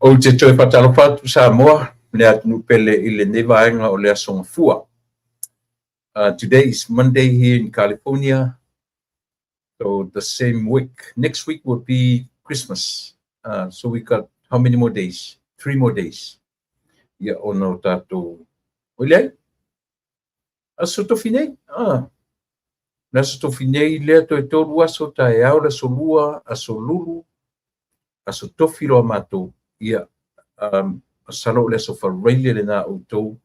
Ou te toe faatalofa atu Samoa, le atunuu pele i lenei vaega o le Aso Gafua. Today is Monday here in California, so the same week. Next week will be Christmas. So we got how many more days? 3 more days. Ia ona o tātou. Oi leai? Aso Tofi nei? Ah. Le Aso Tofi nei lea toe 3 aso taeao le aso 2, aso Lulu, aso Tofi loa mātou. Ia, masalo o le aso Faraile lena outou.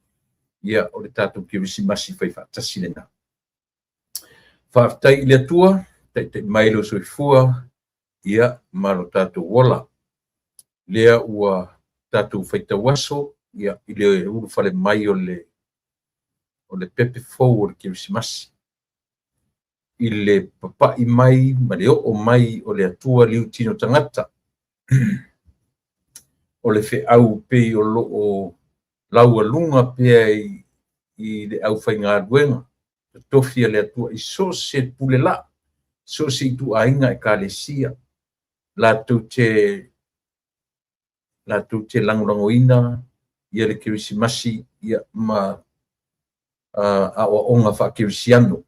Ia, o le tātou Kerisimasi fai faatasi lena. Faafetai i le Atua, taitai mai lo soifua, ia, ma lo tātou ola. Lea ua tātou faitau aso, ia, i le ulufale mai o le pepe fou o le Kerisimasi. I le papa'i mai ma le oo mai o le Atua liu tino tagata. O le feau pei o loo laualuga pea i le aufaigaluega. Tofi a le Atua i so se pule la, so se ituaiga ekalesia. Latou te lagolagoina ia le Kerisimasi ia ma aoaoga faakerisiano.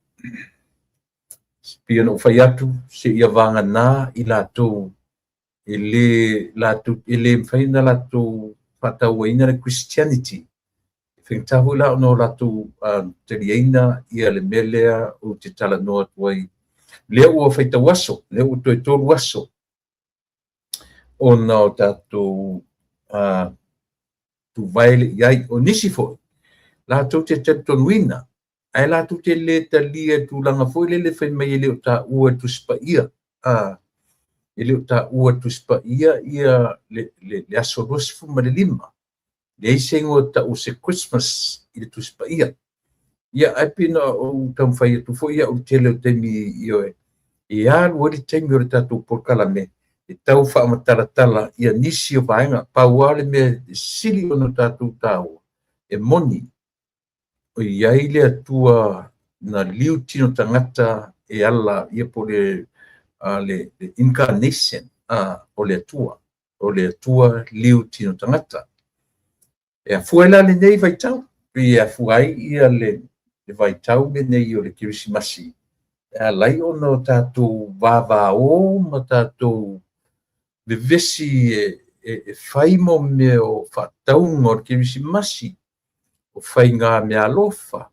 Pei ona ou fai atu se ia vagana i latou e le mafai ona latou faatauaina le Christianity. Faigata foi la ona o latou taliaina ia le mea lea ou te talanoa atu ai. Lea ua faitau aso, lea ua toe 3 aso ona o tatou tuvaele i ai. O nisi foi, latou te talitonuina, ae latou te le talia tulaga foi lele fai mai e le o taua e Tusi Paia. E le o taua e Tusi Paia ia le aso 25. Leai se igoa tau o se Christmas i le Tusi Paia. Ia, ae pei na ou taumafai atu foi au i le tele o taimi e alu ai le taimi o le tatou polokalame e tau faamatalatala ia nisi o vaega. Pau lava le mea e sili ona tatou taua e moni o i ai le Atua na liu tino tagata e ala ia po le incarnation o le Atua. O le Atua liu tino tagata. E afua ai la lenei vaitau, e afua ai ia le vaitau lenei o le Kerisimasi. E alai ona o tatou vavao ma tatou vevesi e fai mo mea o faatauga o le Kerisimasi, o faiga meaalofa,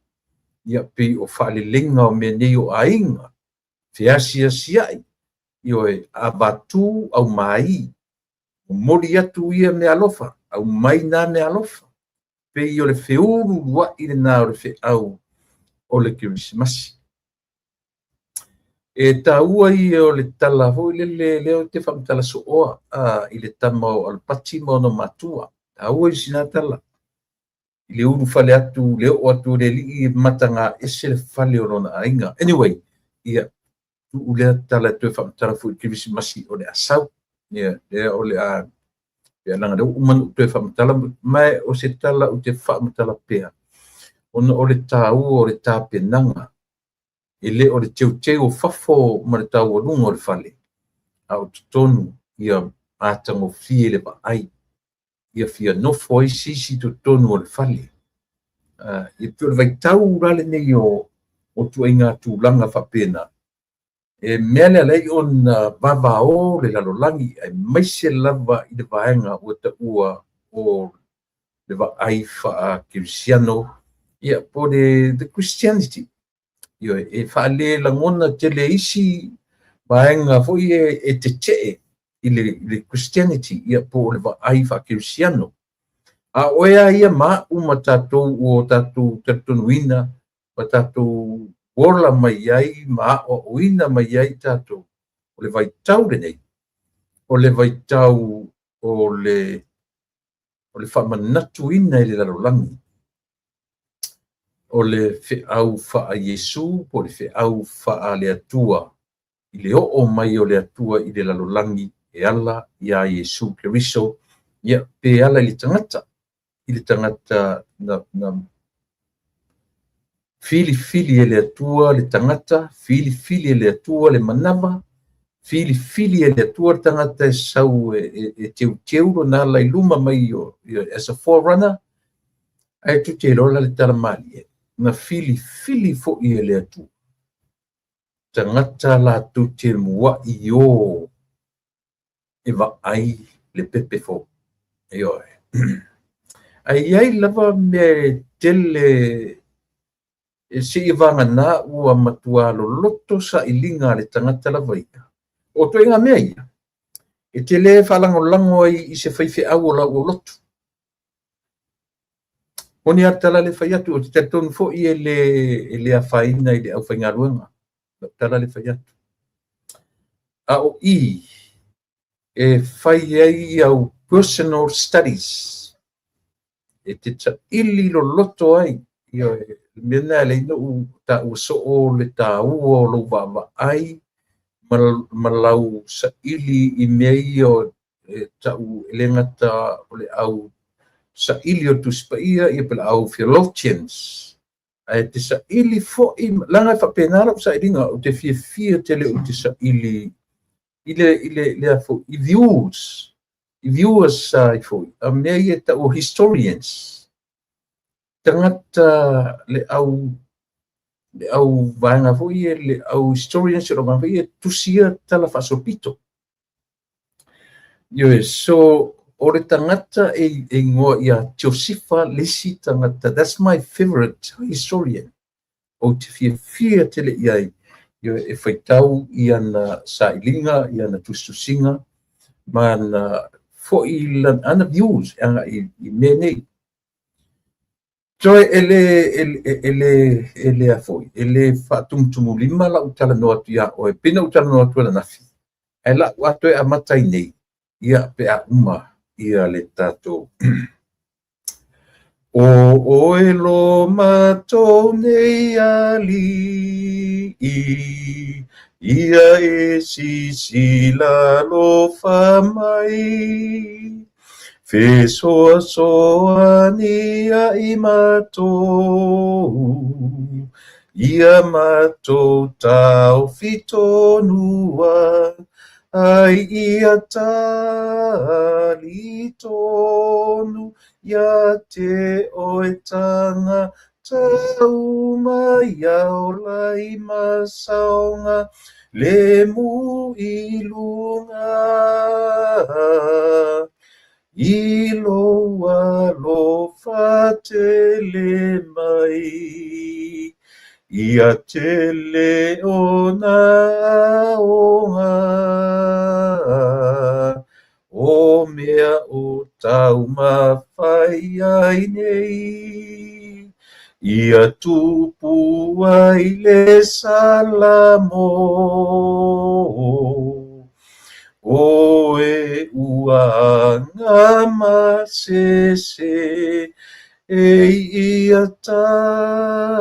ia pei o faaleleiga o mea nei o aiga, feasiasiai, ioe, avatu aumai, momoli atu ia meaalofa, aumai nā meaalofa, pei o le feululua'i lena o le feau o le Kerisimasi. E taua ia o le tala foi lele lea o te faamatala sooa i le tama o Alapati ma ona matua. Taua i sina tala. I le ulufale atu, le oo atu o le alii e mataga ese le fale o lona aiga. Anyway, ia, tuu lea tala e toe faamatala foi i le Kerisimasi o le asau. Ia, lea o le a, ia laga lea ua uma ona ou toe faamatala, mae o se tala ou te faamatala pea, ona o le taua o le tapenaga. E le o le teuteu o fafo ma le taualuga o le fale, a o totonu ia matagofie le vaai, ia fia nofo ai se isi totonu o le fale. Ia pei o le vaitau la lenei o ituaiga tulaga faapena. E mea lea alai ona vavao le lalolagi, aemaise lava i le vaega ua taua o le vaai faakerisiano, ia po le the Christianity. Ioe, e faalelagona tele isi vaega foi e tetee i le Christianity, ia po o le vaai faakerisiano. A oe a ia ma au ma tatou o tatou talitonuina, ma tatou ola mai ai ma aoaoina mai ai tatou, o le vaitau lenei, o le vaitau o le faamanatuina i le lalolagi, o le feau faa Iesu po o le feau faa le Atua, i le oo mai o le Atua i le lalolagi e ala ia Iesu Keriso, ia pe ala i le tagata, na filifili e le Atua le tagata, filifili e le Atua le manava, Filifili e le Atua le tagata e sau e teuteu lona ala i luma mai as a forerunner, ae tou te iloa la le tala malie, na filifili foi e le Atua tagata latou te muai o e vaai le pepe fou. Ioe. Ae i ai lava mea e tele e seia vagana ua matua loloto sailiga a le tagata lava ia. O ituaiga mea ia, e te le faalagolago ai i se faifeau o lau aulotu. Moni lava le tala lea e fai atu, ou te talitonu foi e le afaina i le aufaigaluega, lau tala lea e fai atu. A o i e fai ai au personal studies, e te saili loloto ai. Ioe, le mea lena e ala ai ona ou taua soo le taua o lou vaavaai ma lau saili i mea ia e tau e le gata o le au saili o le Tusi Paia, ia po o le au theologians, ae te saili foi, leaga e faapena lau sailiga, ou te fiafia tele ou te saili i le i views, i viewers foi, a mea ia e tau o historians, tagata le au vaega foi ia, le au historians, o le vaega foi ia tusia tala faasolopito. Ioe, so o le tagata e igoa ia Josefa le isi tagata, that's my favorite historian, ou te fiafia tele i ai, ioe, e faitau i ana sailiga, i ana tusitusiga, ma ana foi ana views e agai i mea nei. Toe e le foi, e le faatumutumulima lau talanoa atu ia oe, pei na ou talanoa atu ananafi, ae lau a toe amata ai nei, ia pe a uma ia le tatou. O oe lo matou nei alii, ia e sisila alofa mai, fesoasoani ia i matou, ia matou taofi tonua, ai ia tali tonu, ia te oe tagata uma ia ola i masaoga, le mu i luga, i lou alofa tele mai, ia tele ona aoga, o mea o taumafai ai nei, ia tupu ai le Salamo, oe ua gamasese, e ia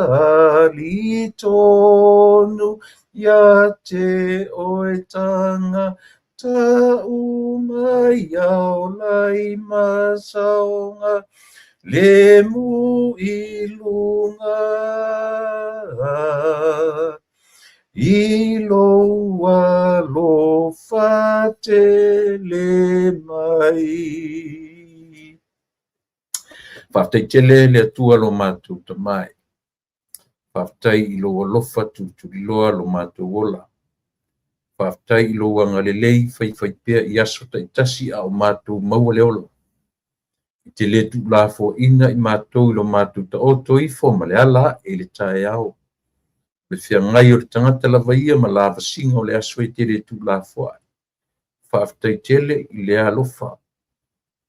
tali tonu, ia te oe tagata uma ia ola i masaoga, le mu i luga, i lou alofa tele mai. Faafetai tele le Atua lo matou tamai. Faafetai i lou alofa tulituliloa lo matou ola. Faafetai i lou agalelei faifaipea i aso taitasi a o matou maua le ola. I te le tuulafoaina i matou i lo matou taoto ifo ma le ala ae i le taeao. Le feagai o le tagata lava ia ma lavasiga o le aso e te le tuulafoai. Faafetai tele i le alofa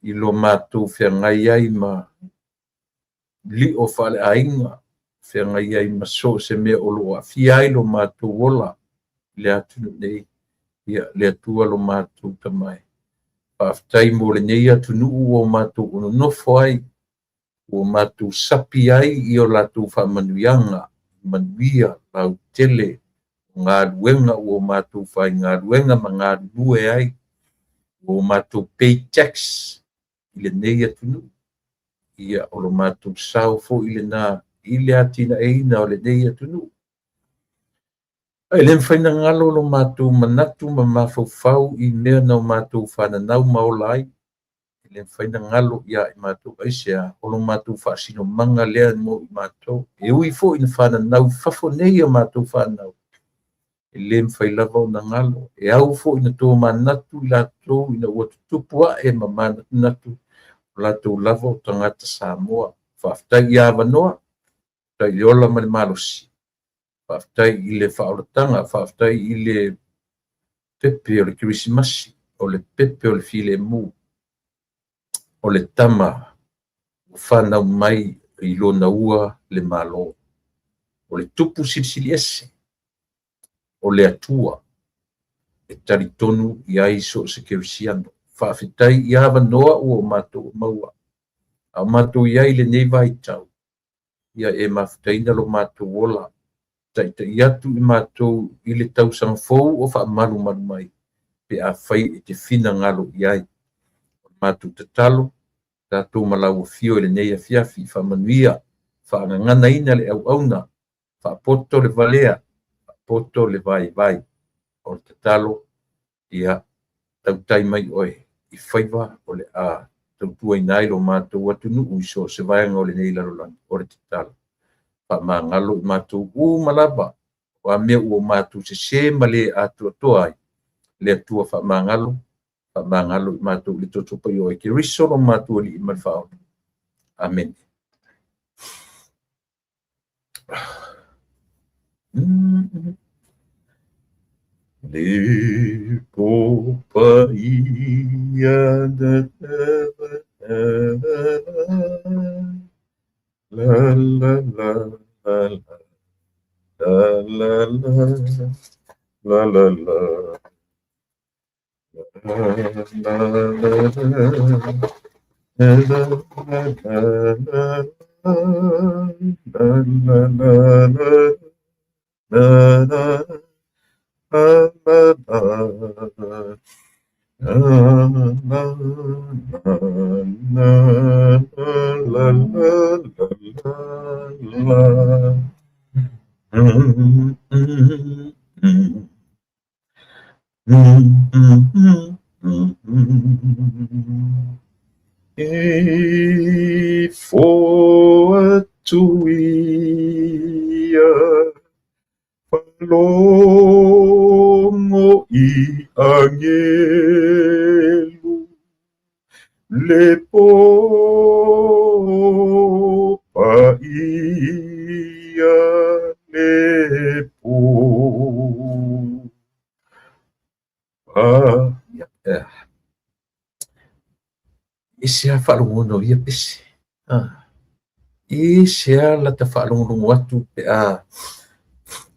i lo matou feagai ai ma lio faaleaiga, feagai ai ma so o se mea o lo o aafia ai lo matou ola i le atunuu nei. Ia le Atua lo matou tamai. Faafetai mo lenei atunuu ua matou nonofo ai, ua matou sapi ai i o latou faamanuiaga, manuia lautele, galuega ua matou faigaluega ma galulue ai, ua matou pay tax i lenei atunuu. Ia o lo matou sao foi lena i le atinaeina o lenei atunuu. E le mafai ona galo lo matou manatu ma mafaufau i mea na o matou fananau ma ola ai. E le mafai ona galo ia i matou. Aisea? O lo matou faasinomaga lea mo i matou. E ui foi ina fananau i fafo nei a matou fanau, e le mafai lava ona galo. E au foi ina tomanatu i latou ina ua tutupu ae ma manatunatu, o latou lava o tagata Samoa. Faafetai i avanoa, faafetai i le ola ma le malosi, faafetai i le faaolataga, faafetai i le pepe o le Kerisimasi, o le pepe o le filemu, o le tama ua fanau mai i lona ua le Malo, o le tupu silisili ese, o le Atua e talitonu i ai so o se kerisiano. Faafetai i avanoa ua matou maua, a o matou i ai i lenei vaitau, ia e mafutaina lo matou ola, taitai atu i matou i le tausaga fou o faamalumalu mai, pe afai e te finagalo i ai. O le matou tatalo, tatou ma lau afio i lenei afiafi, faamanuia, faagaganaina le auauna, faapoto le valea, faapoto le vaivai. O le tatalo, ia tautai mai oe i faiva o le a tautuaina ai lo matou atunuu i so o se vaega o lenei lalolagi. O le tatalo, faamagalo i matou uma lava, o a mea ua matou sese ma le atoatoa ai, le Atua faamagalo, faamagalo i matou i le toto paia o Keriso lo matou Alii ma le Faaola. Amene. Le po paia na la la la la la la la la la E fo atu ia faalogo i agelu le po paia le po paia. E ese lava faalogona o ia pese. E ese lava lata faalogologo atu pe a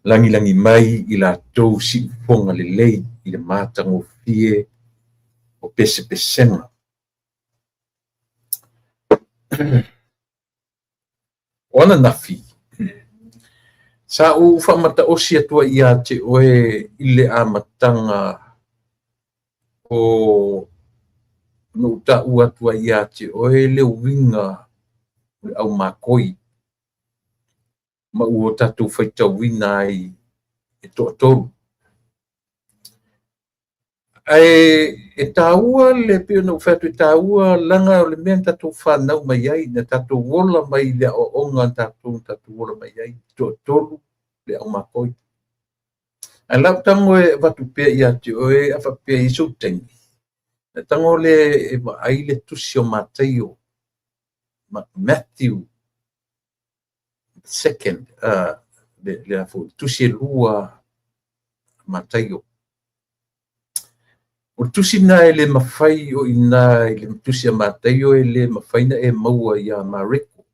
lagilagi mai i latou siufofoga lelei i le matagofie o pesepesega. O ananafi, sa ou faamataosi atu ai ia te oe i le amataga o na ou taua atu ai ia te oe le uiga o le aumakoi ma ua tatou faitauina ai e toatolu. Ae e taua le pei ona ou fai atu e taua leaga o le mea na tatou fanau mai ai, na tatou ola mai i le aoaoga na tatou ola mai ai, toatolu le aumakoi. Ae la ou tago e avatu pea ia te oe a faapea e i ai sou taimi, na tago lea e vaai le tusi o Mataio, Matthew second, le tusi e lua Mataio. O le tusi lena e le mafai o i ina i le tusi a Mataio e le mafai ona e maua ia Mareko,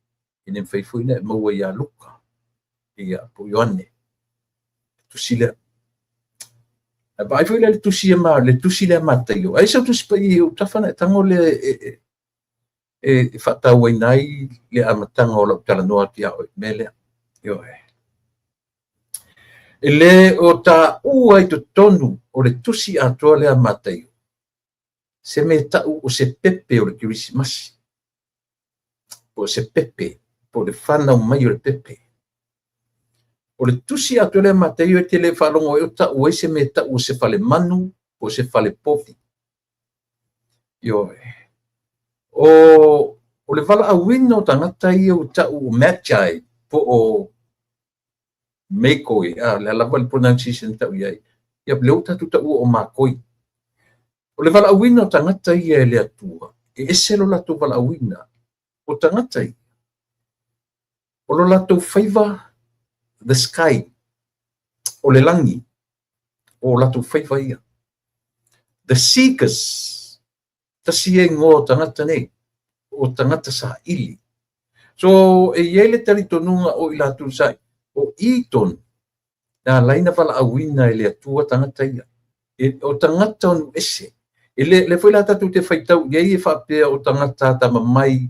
e le mafai foi ona e maua ia Luka, ia po o Ioane, le tusi lea. Ae vaai foi la i le tusi a le tusi lea a Mataio, ai sau Tusi Paia i ou tafa ona e tago lea e faatauaina ai le amataga o lau talanoa atu ia oe i le mea lea. Ioe. E le o taua i totonu o le tusi atoa lea a Mataio se mea tau o se pepe o le Kerisimasi, po o se pepe, po o le fanau mai o le pepe. O le tusi atoa lea a Mataio e te le faalogo ai o tau ai se mea e tau o se fale manu po o se fale povi. Ioe. O le valaauina o tagata ia ua tau o Magi po o Makoi, a, le a lava le pronunciation tau i ai. Ia, lea ua tatou taua o makoi. O le valaauina o tagata ia e le Atua, e ese lo latou valaauina. O tagata ia, o lo latou faiva, the sky, o le lagi, o latou faiva ia. The seekers, tasi ia igoa o tagata nei, o tagata saili. So, e i ai le talitonuga o i latou saili, o i tonu, na ala ai ona valaauina e le Atua tagata ia. E, o tagata o nuu ese. E le, le foi la tatou te faitau i ai e faapea o tagata atamamai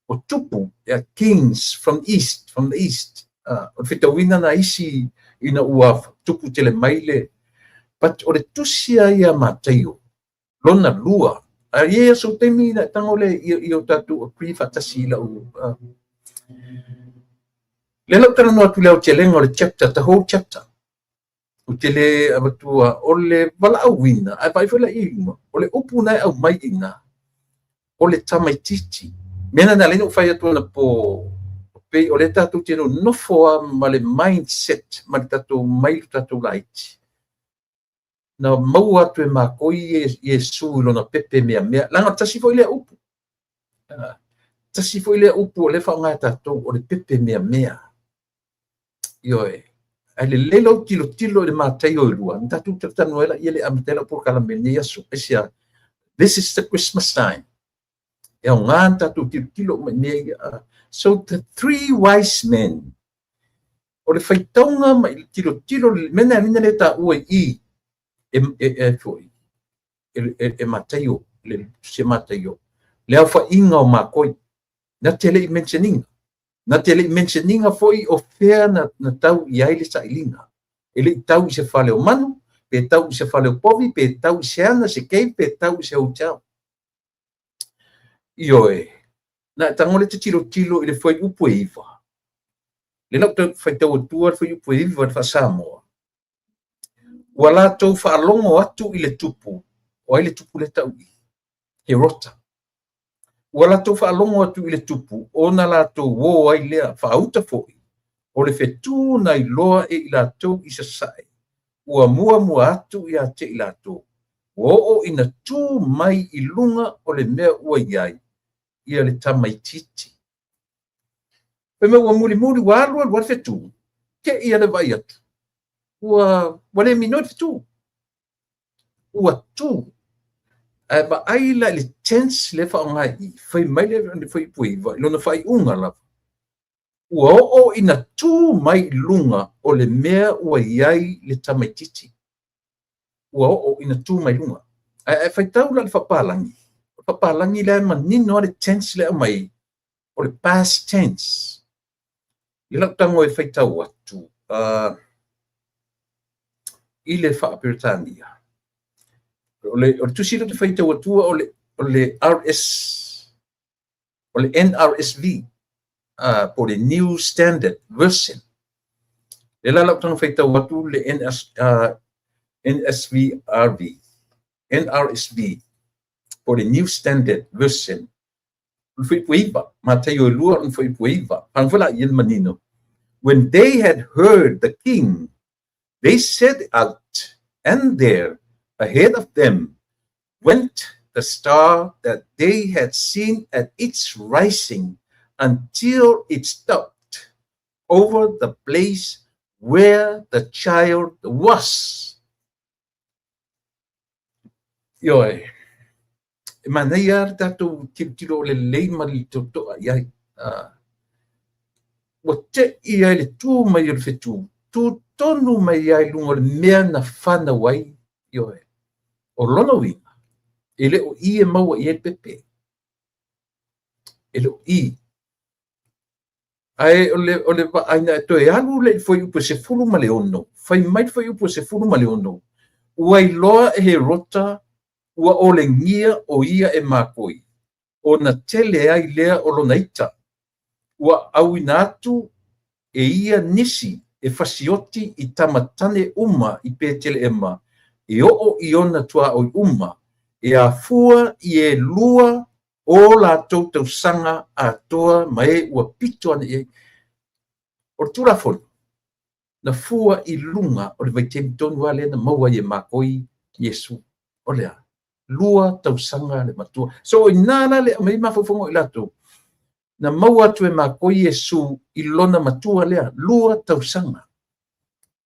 o tupu, yeah, kings from east, from the east. O le faitauina na isi ina ua tupu tele mai le. But o le tusi a ia Mataio, lona lua, a i ai aso taimi na tago le i o tatou agree faatasi i lau. Le lau talanoa atu le aotelega o le chapter, the whole chapter. Ou te le avatua o le valaauina, ae vaai foi la i luma, o le upu na e aumai i ina, o le tamaitiiti. Mea na na lea fai atu ana po, pei o le tatou te nofo a ma le mindset, ma le tatou mai le tatou laiti. Na maua atu e makoi Iesu i lona pepe mea mea. Leaga tasi foi lea upu. Tasi foi lea upu o le faaaoga e tatou o le pepe mea mea. Ioe. Ae lelei lou tilotilo i le Mataio e 2. Na tatou talanoa ai la ia le amata ai lau polokalame i lenei aso. Aisea, this is the Christmas time. E aoga na tatou tilotilo uma i mea ia. So the three wise men, o le faitauga ma i le tilotilo, le mea na alina le taua i e foi, e Mataio, le se Mataio, le aofaiga o makoi, na te le i mention-ina. Na te le i mention-ina foi o fea na tau i ai le sailiga. E le i tau i se fale o manu, pe tau i se fale o povi, pe tau i se ana, se cave, pe tau i se hotel. Ioe, na e tago le te tilotilo i le fuaiupu e 9. Le lau faitau atua le fuaiupu e 9 le faa-Samoa. Ua latou faalogo atu i le tupu, o ai le tupu le tau i? Herota. Ua latou faalogo atu i le tupu, ona latou o ai lea, faauta foi, o le fetu na iloa e i latou i sasae, ua muamua atu ia te i latou, ua oo ina tu mai i luga o le mea ua i ai, ia le tamaitiiti. Fai mai ua mulimuli, ua alu alu le fetu, te ia le vaai atu, ua le minoi le fetu. Ua tu. Ae vaai la i le tense le faaaoga i, fai mai le fuaiupu e 9, i lona faaiuga lava. Ua oo ina tu mai i luga o le mea ua i ai le tamaitiiti. Ua oo ina tu mai luga. Ae faitau la le faapalagi. O le faapalagi lea e manino a le tense le aumai, o le past tense. I lau tago e faitau atu i le faa-Peretania. O le tusi lea ou te faitau atua o le RS, o le NRSV, po le New Standard Version. Le la lau tago faitau atu le NS, NSVRV, NRSV, po le New Standard Version. O le fuaiupu e 9, Mataio e 2 o le fuaiupu e 9. Panga foi la i le manino. When they had heard the king, they set out, and there, ahead of them, went the star that they had seen at its rising until it stopped over the place where the child was. Ioe, e manaia le tatou tilotilo o le lelei ma le totoa i ai. Ua te i ai le tu mai o le fetu, tu tonu mai ai luga o le mea na whanau ai, ioe. O lona uiga, e le o i e maua i ai le pepe. E le o i. Ae o le vaaina e toe alu le fuaiupu e 16, fai mai le fuaiupu e 16, ua iloa e Herota ua olegia o ia e makoi, ona tele ai lea o lona ita. Ua auina atu e ia nisi e fasioti i tama tane uma i Petelehema e oo i ona tuaoi uma, e afua i e lua o latou tausaga atoa ma e ua pito ane i ai. O le Tulafono, na fua i luga o le vaitaimi tonu lava lea na maua ai e makoi Iesu. O le a? 2 tausaga le matua. So o i ina la le aumai ai mafaufauga o i latou, na maua atu e makoi Iesu i lona matua lea, 2 tausaga.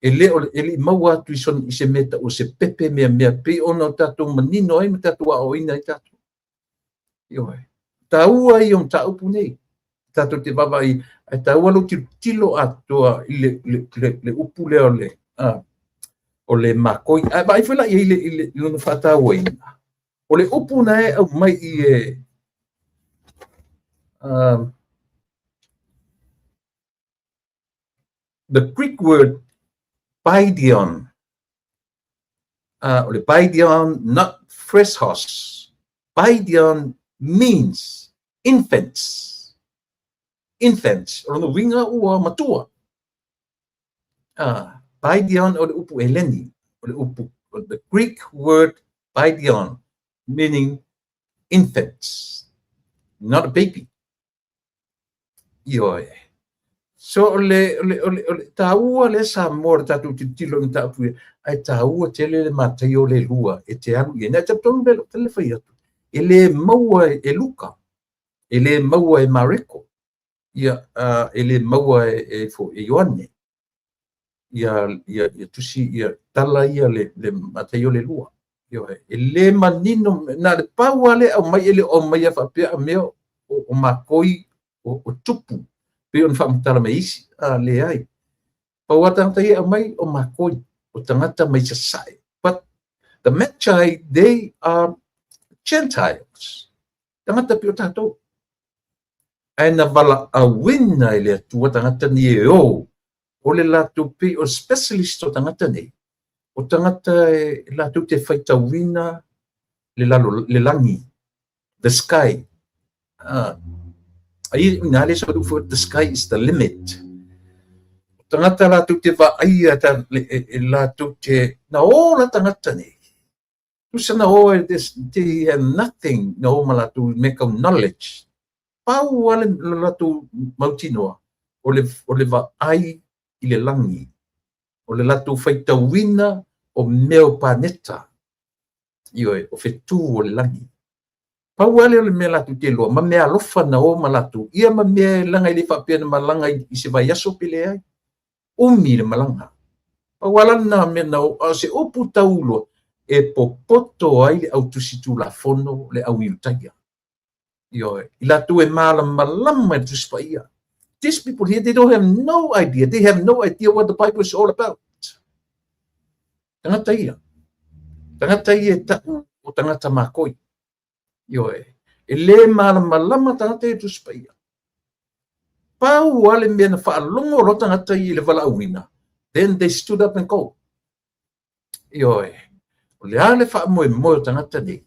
E le o e le i maua atu i son, i se mea taua se pepe mea mea pei ona o tatou manino ai ma tatou aoaoina ai tatou. Ioe. Taua ia o mataupu nei. Tatou te vaavaai, ae taua lou tilotilo atoa i le upu lea o le makoi. Ae vaai foi la i ai i lona faatauaina. O le upu na e aumai i e the Greek word paidion. O le paidion, not freshos. Paidion means infants. Infants. O lona uiga ua matua. Paidion o le upu Eleni. O le upu, the Greek word paidion, meaning infants, not a baby. Ioe. So o le taua lea Samoa le tatou tilotilo i mataupu ia, ae taua tele le Mataio o le lua e te alu i ai. Na e talitonu le tele fai atu, e le maua e Luka, e le maua e Mareko, ia, e le maua e Ioane, ia tusi, ia tala ia le Mataio le lua. Ioe. E le manino, na le pau lava le aumai e le o aumaia faapea a mea o makoi o tupu, pei ona faamatala mai isi, leai. Pau lava tagata ia e aumai o makoi, o tagata mai sasae. But the Magi, they are Gentiles. Tagata pei o tatou. Ae na valaauina e le Atua tagata nei e o, o le latou pei o specialist o tagata nei, o tagata e latou te faitauina le lalo, le lagi, the sky. Ai ina le sa ufo, the sky is the limit. O tagata latou te vaaia ta, e latou te, na o la tagata nei. Tusa na o, they have nothing, na o ma latou make of knowledge. Pau lava le latou mautinoa, o le vaai i le lagi, o le latou faitauina o mea o paneta, ioe, o fetu o le lagi. Pau lava lea o le mea latou te iloa, ma mea alofa na o ma latou, ia ma mea e laga i le faapea na malaga i se vaiaso pe leai. Umi le malaga. Pau lava lena mea na o, a o se upu tauloa, e popoto ai le au tusi Tulafono le au Iutaia. Ioe, i latou e malamalama i le Tusi Paia. These people here, they don't have no idea. They have no idea what the Bible is all about. Tagata ia. Tagata ia e ta'u o tagata makoi. Ioe, e le malamalama tagata ia i le Tusi Paia. Pau lava le mea na faalogo loa tagata ia i le valaauina, then they stood up and go. Ioe, o le a le faamoemoe o tagata nei?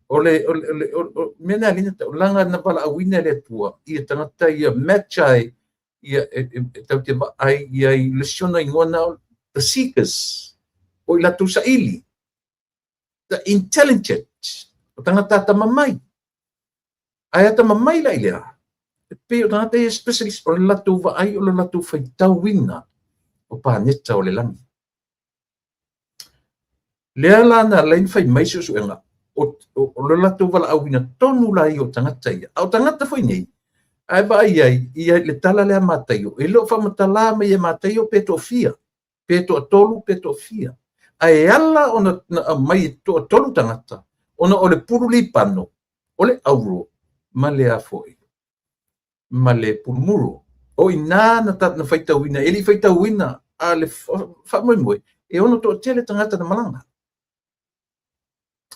O le, o le, o le, o, mea na alina tau, laga na valaauina e le Atua, ia tagata ia Magi, ia e tau te vaai ia i le si ona igoa na o the seekers, o i latou saili, the intelligent, o tagata atamamai. Ae atamamai la i le a? E pei o tagata ia specialist, o le latou vaai, o le latou faitauina o paneta o le lagi. Lea la na alai na fai mai suesuega, o le latou valaauina tonu la ia o tagata ia. A o tagata foi nei, ae vaai ai i le tala lea a Mataio, e le o faamatala mai e Mataio pe toafia, pe toatolu, pe toafia. Ae ala ona aumai e toatolu tagata, ona o le pulu lipano, o le auro, ma le a foi, ma le pulumuro. O i ina na faitauina, e le i faitauina a le faamoemoe, e ono toatele tagata na malaga.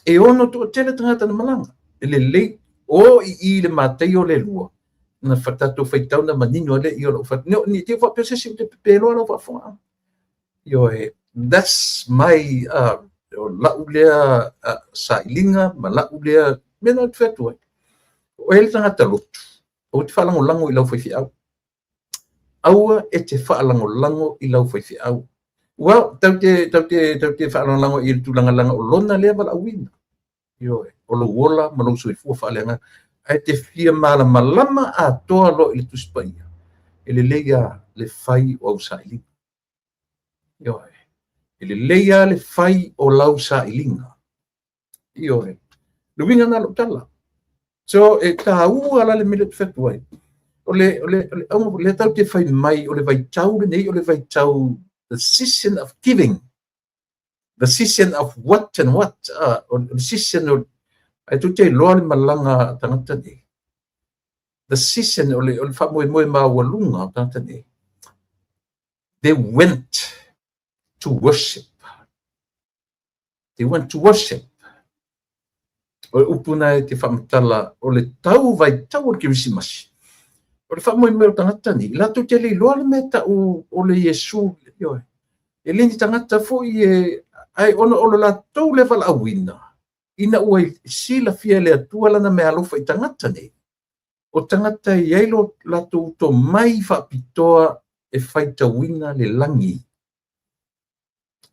E ono toatele tagata na malaga. E lelei, o i i le Mataio le lua, na tatou faitau na manino ale i o lau wha... No, ni te whapea se si o te pepeloa lau whaafonga. Ioe, that's my, lau lea sailiga ma lau lea mea na ou te fai atu ai. O oe le tagata lotu, aua te faalagolago i lau faifeau. Aua e te faalagolago i lau faifeau. Well, tatou te faalagolago i le tulaga leaga o lona lea valaauina. Ioe, o lou ola ma lou soifua faaleagaga. Ae te fia malamalama atoa loa i le Tusi Paia, e lelei lava le fai o au sailiga. Ioe, e lelei lava le fai o lau sailiga. Ioe, le uiga lena o lau tala. So, e taua la le mea lea ou te fai atu ai. O le auga lea tatou te fai mai o le vaitau lenei o le vaitau, the season of giving, the season of what and what, o le season o ae tou te iloa le malaga a tagata nei. The season o le faamoemoe maualuga o tagata nei. They went to worship. They went to worship. O le upu na e te faamatala o le tau vaitau o le Kerisimasi. O le faamoemoe o tagata nei, latou te le iloa le mea tau o le Iesu. Ioe. E le ni tagata foi e, ai ona o le latou le valaauina, ina ua silafia e le Atua lana meaalofa i tagata nei. O tagata e i ai lo latou tomai faapitoa e faitauina le lagi.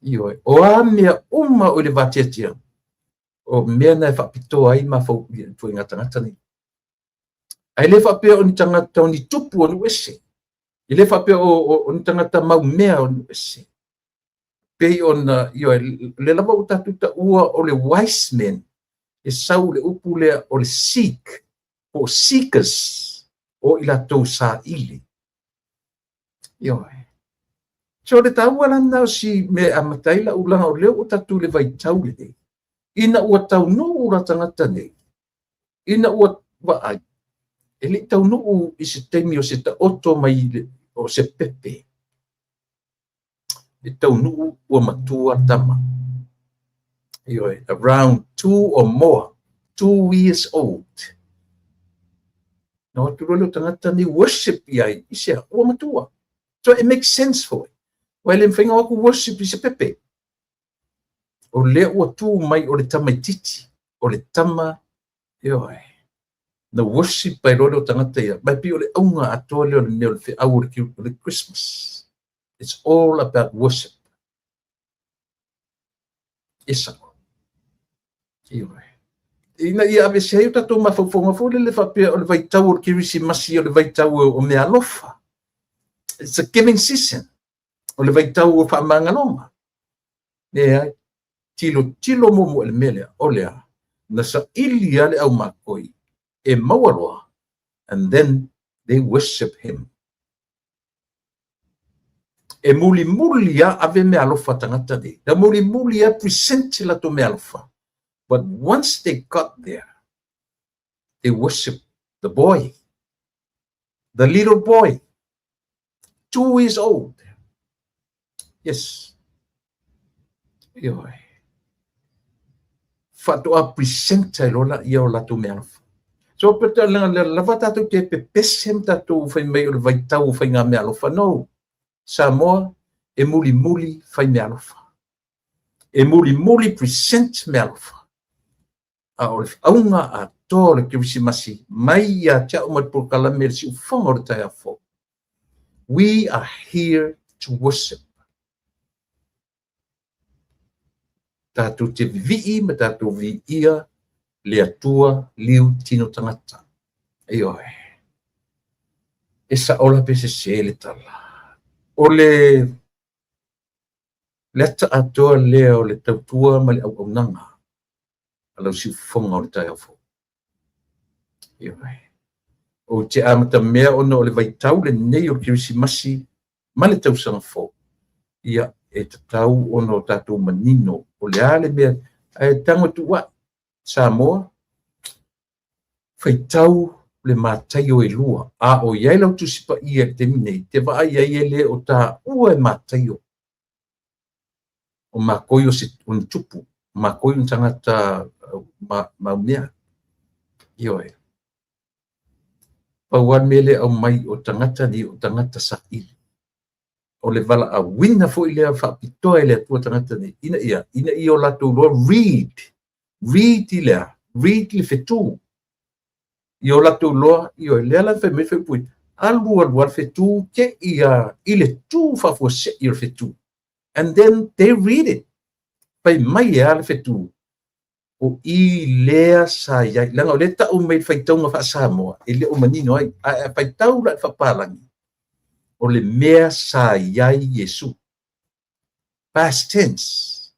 Ioe, o a mea uma o i le vateatea, o mea na e faapitoa ai mafaufauga tagata nei. Ae le faapea o ni tagata o ni tupu o nuu ese. E le faapea o ni tagata maumea o nuu ese. Pei ona, ioe, le lava ua tatou taua o le wise men, e sau le upu lea o le seek, po o seekers, o i latou saili. Ioe. So le taua la lena o si mea e amata ai lau laga o lea ua tatou le vaitau lenei. Ina ua taunuu la tagata nei, ina ua vaai, e le i taunuu i se taimi o se taoto mai o se pepe. E taunuu ua matua tama. Ioe, around 2 or more, 2 years old. Na atu loa lea o tagata ni worship i ai, i sea, ua matua. So it makes sense for it. Ua e le mafai ona o atu worship i se pepe. O lea ua tu mai o le tamaititi, o le tama, ioe. Na worship ai loa lea o tagata ia. Mai pei o le auga atoa lea o le mea o le feau o le Christmas. It's all about worship. E sao. Ioe. Ina ia aveese ai o tatou mafaufauga foi lele faapea o le vaitau o le Kerisimasi o le vaitau o meaalofa. It's a giving season. O le vaitau o faamagaloga. Leai. Tilotilo muamua i le mea lea, o lea, na saili lava le aumakoi e maua loa, and then they worship him. E mulimuli lava ave meaalofa tagata nei. Na mulimuli lava present latou meaalofa. But once they got there, they worship the boy, the little boy, 2 years old. Yes. Ioe. Faatoa present ai loa ia o latou meaalofa. So pe lava tatou te pepese ma tatou fai mai o le vaitau o faiga meaalofa. No. Samoa e mulimuli fai meaalofa. E mulimuli present meaalofa. A o le auga atoa o le Kerisimasi mai ia te au ma le polokalame le siufofoga o le taeao fou. We are here to worship. Tatou te vivii ma tatou viia le Atua liu tino tagata. Ioe. E sao la pe sese le tala. O le ata atoa lea o le tautua ma le auaunaga a lau siufofoga o le taeao fou. Ioe. Ou te amata mea ona o le vaitau lenei o le Kerisimasi ma le tausaga fou. Ia, e tatau ona o tatou manino o le a le mea ae tago atu ai. Samoa, faitau le Mataio e 2. A o i ai lau Tusi Paia i le taimi nei, te vaai ai e le o taua e Mataio. O makoi o se o ni tupu, o makoi o ni tagata maumea. Ioe. Pau lava le mea lea e aumai o tagata nei o tagata saili. O le valaauina foi lea faapitoa e le Atua tagata nei, ina ia o latou iloa read i lea, read le fetu. Ia o latou iloa, ioe, lea la fai mai faipui, Alu alu lava le fetu te i a i le tu faafuasei o le fetu. And then they read it. Fai mai e a le fetu? O i lea sa i ai. Leaga o lea e tau mai i le faitauga faa-Samoa, e le o manino ai. Ae a faitau la i le faapalagi, o le mea sa i ai Iesu. Past tense.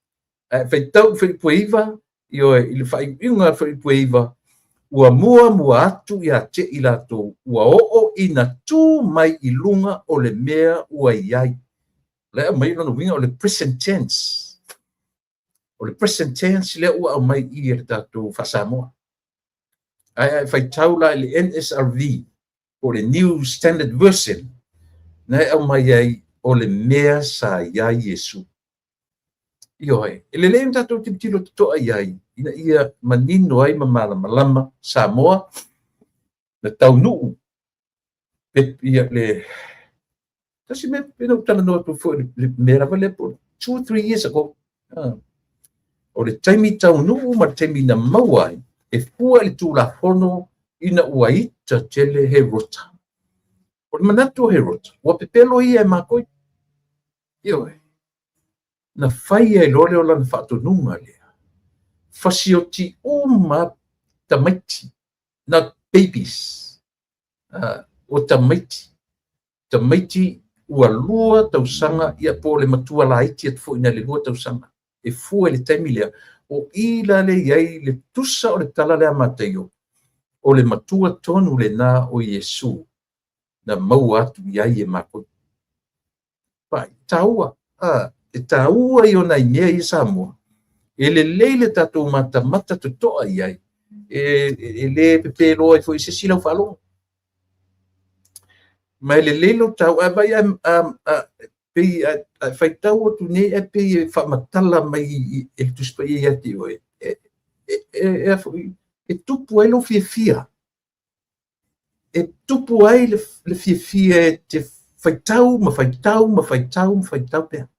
Ae faitau i Filipu e 9, ioe, i le faaiuiuga o Filipu e 9, ua muamua atu ia te i latou, ua oo ina tu mai i luga o le mea ua i ai. O la e aumai lona uiga o le present tense. O le present tense lea ua aumai i i e le tatou faa-Samoa. Ae a e faitau la i le NSRV, po o le New Standard Version, na e aumai ai o le mea sa i ai Iesu. Ioe, e lelei ona tatou tilotilo totoa i ai, ina ia manino ai ma malamalama Samoa, na taunuu ia le tasi mea pei ona ou talanoa atu foi le mea lava lea po 2 or 3 years ago. O le taimi taunuu ma le taimi na maua ai e fua i le Tulafono ina ua ita tele Herota. O le manatu o Herota, ua pepelo ia e makoi. Ioe. Na fai ai loa lea o lana faatonuga lea. Fasioti uma tamaiti, not babies. O tamaiti. Tamaiti ua 2 tausaga ia po o le matua laiti atu foi nai le 2 tausaga. E fua i le taimi lea. O i la lea i ai le tusa o le tala lea a Mataio, o le matua tonu lena o Iesu na maua atu i ai e matou. Pai, taua, e taua i ona i mea ia Samoa. E lelei le tatou matamata totoa i ai, e le pepeloa ai foi i se isi lau faalogo. Ma e lelei lou tau, a vai pei a faitau atu nei ae pei e faamatala mai e le Tusi Paia ia te oe, e tupu ai lou fiafia. E tupu ai le fiafia e te faitau ma faitau ma faitau ma faitau pea.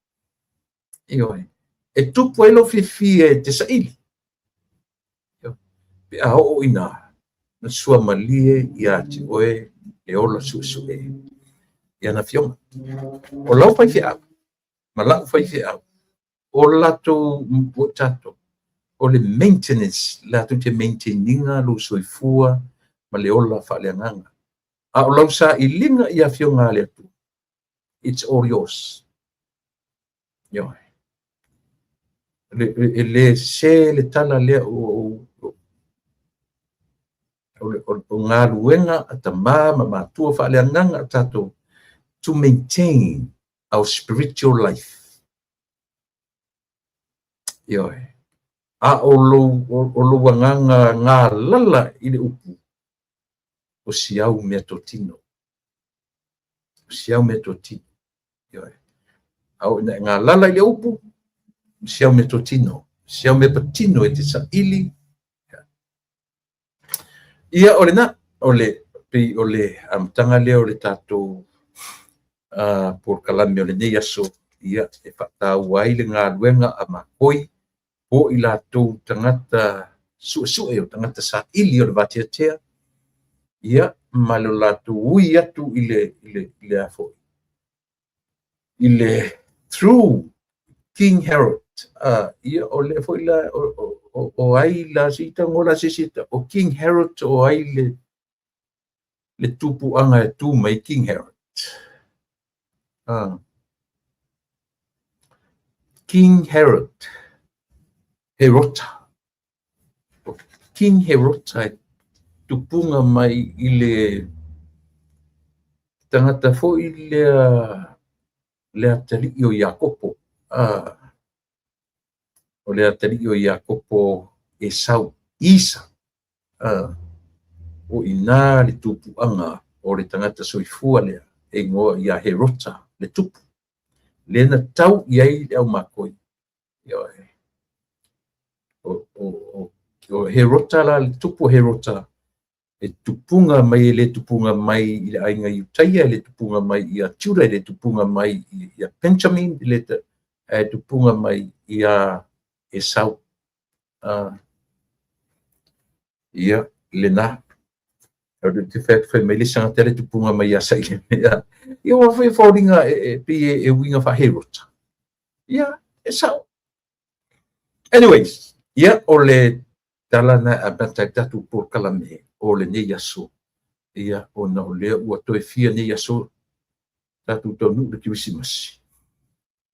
Ioe. E tupu ai lou fiafia e te saili. Pe a oo ina na suamalie ia te oe le ola suesue i ana afioga. O lau faifeau ma la'u faifeau, o latou o tatou, o le maintenance, latou te maintain ina lou soifua ma le ola faaleagaga. A o lau sailiga i afioga a le Atua, it's all yours. Ioe. E le sese le tala lea o galuega a tamā ma matua faaleagaga a tatou to maintain our spiritual life. Ioe. A o lou agaga galala i le upu, o si au mea totino. O si au mea totino. Ioe. A o ina e galala i le upu, o si au mea totino. Si au mea patino e te saili. Ia o lena, o le pei o le amataga lea o le tatou polokalame o lenei aso, ia e faataua ai le galuega a makoi po i latou tagata suesue o tagata saili o le vateatea, ia ma le latou ui atu i le a foi i le through King Herod. Ia o lea foi la o ai la se tago la se se o King Herod, o ai le tupuaga e tu mai King Herod. King Herod, Herota. O King Herota e tupuga mai i le tagata foi lea le atalii o Iakopo. O le atalii o Iakopo Esau, Isa. O ina le tupuaga o le tagata soifua lea e igoa ia Herota le tupu. Le na tau i ai le aumakoi. Ioe. O Herota la, le tupu o Herota, e tupuga mai, e le tupuga mai i le aiga Iutaia, e le tupuga mai ia Juda, e le tupuga mai ia Benjamin, e le tupuga mai ia Esau. Ia, lena. O te fai atu fai mai le isi tagata le tupuga mai ia Saileme. Ia ua foi foliga e pei e uiga faaherota. Ia, e sao. Anyways, ia o le tala na e amata ai tatou polokalame o lenei aso. Ia, ona o lea ua toe fia nei aso tatou taunuu le Kerisimasi.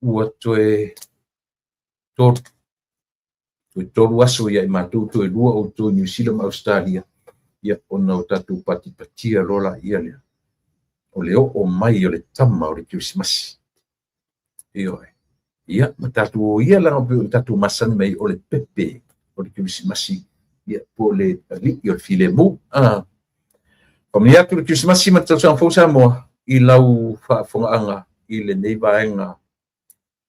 Ua toe tolu, toe tolu aso ia i matou, toe lua outou i Niu Sila ma Ausetalia, ia ona o tatou patipatia loa laia lea o le oo mai o le tama o le Kerisimasi. Ioe. Ia, ma tatou o ia leaga pei ona tatou masani mai o le pepe o le Kerisimasi, ia, po o le alii o le filemu. Faamanuia atu le Kerisimasi ma le tausaga fou Samoa i lau faafofogaaga i lenei vaega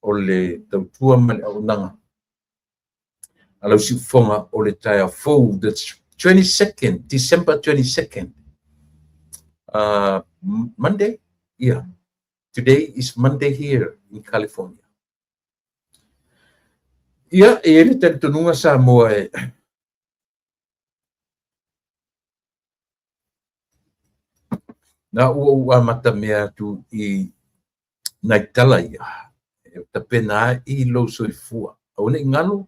o le tautua ma le auaunaga a lau siufofoga o le taeao fou, the 22nd, December 22nd, Monday, yeah, today is Monday here in California. Ia, e i ai le talitonuga Samoa e na ua ou amatamea atu i nai tala ia, e tapena ai lou soifua. Aua ne i galo,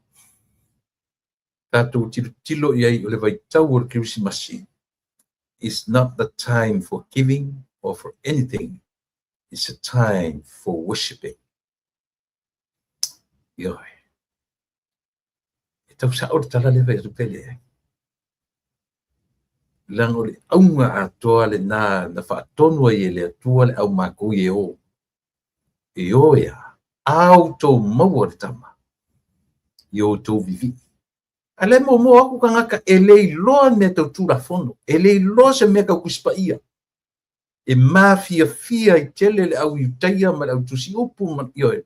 tatou tilotilo i ai o le vaitau o le Kerisimasi is not the time for giving or for anything, it's a time for worshiping. Ioe. E tau sao le tala lea fai atu pe leai. Leaga o le auga atoa lena na faatonu ai e le Atua le au matou e o. E o e a? A outou maua le tama i o outou vivii. A lea e muamua atu tagata e le iloa mea tau Tulafono, e le iloa se mea tau Tusi Paia. E mafiafia ai tele le au Iutaia ma le au tusi upu ma, ioe,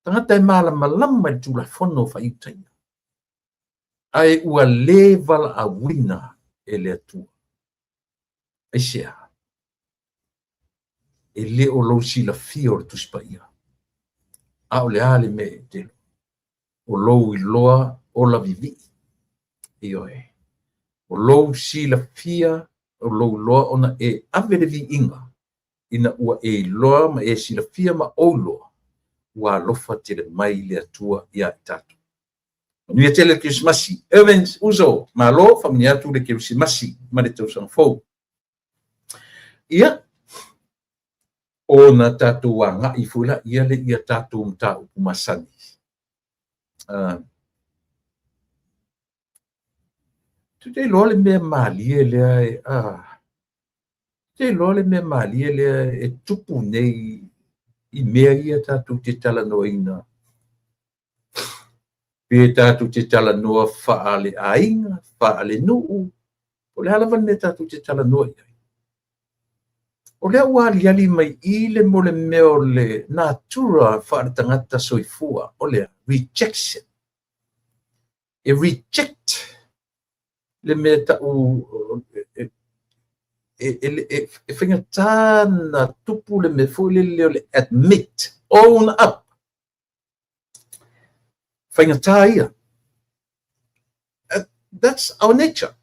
tagata e malamalama i le Tulafono faa-Iutaia. Ae ua le valaauina e le Atua. Aisea? E le o lou silafia o le Tusi Paia. A o le a le mea e te o lou iloa ola vivii. Ioe. O lou silafia, o lou iloa ona e ave le viiga ina ua e iloa ma e silafia ma ou iloa ua alofa tele mai le Atua ia i tatou. Manuia tele le Kerisimasi. Irvins Uso, malo, faamanuia atu le Kerisimasi ma le tausaga fou. Ia, ona tatou agai foi laia lea i a tatou mataupu masani. Tou te iloa le mea malie lea e, tou te iloa le mea malie lea e tupu nei i mea ia tatou te talanoaina, pe tatou te talanoa faale-aiga, faale-nuu, po o le a lava le mea tatou te talanoa i ai. O lea ua aliali mai i le mo le mea o le natura faaletagata soifua, o le rejection. E reject le mea tau e faigata na tupu le mea foi lele o le admit, own up. Faigata ia. That's our nature.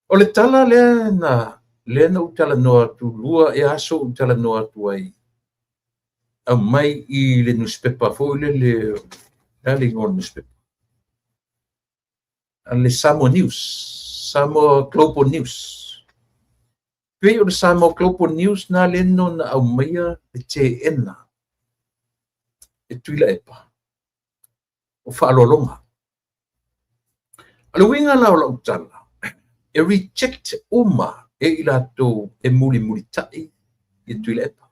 O le tala lea na lea na ou talanoa atu lua ea aso ou talanoa atu ai aumai i le nusipepa foi lele, o le a le igoa o le nusipepa? Le Samoa News, Samoa Global News. Pei o le Samoa Global News na lea no na aumaia le teena e Tuilaepa o faaaloaloga. O le uiga la o lau tala, e reject uma e i latou e mulimulitai ia Tuilaepa.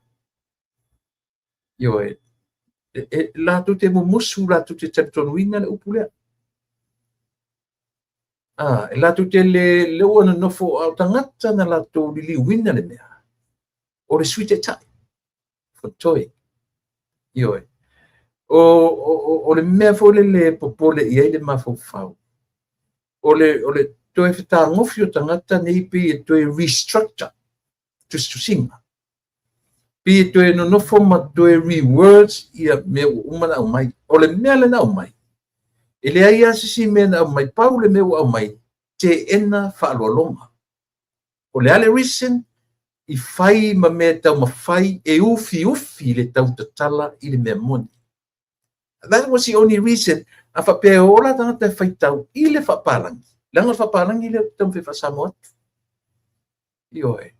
Ioe, e latou te mumusu, latou te talitonuina le upu lea. E latou te le, le ua nonofo a o tagata na latou liliuina le mea, o le Sui Taitai. Fotoe. Ioe. O le mea foi lele e popole i ai le mafaufau, o le toe fetagofi o tagata nei pei e toe restructure tusitusiga. Pei e toe nonofo ma toe rewords ia mea ua uma ona aumai. O le mea lea na aumai, e leai lava se isi mea na aumai, pau le mea ua aumai, teena faaaloaloga. O le a le reason? I fai ma mea taumafai e ufiufi le tautatala i le mea moni. That was the only reason. A faapea e o la tagata e faitau i le faapalagi, leaga o le faapalagi lea ou te taumafai e faa-Samoa atu. Ioe.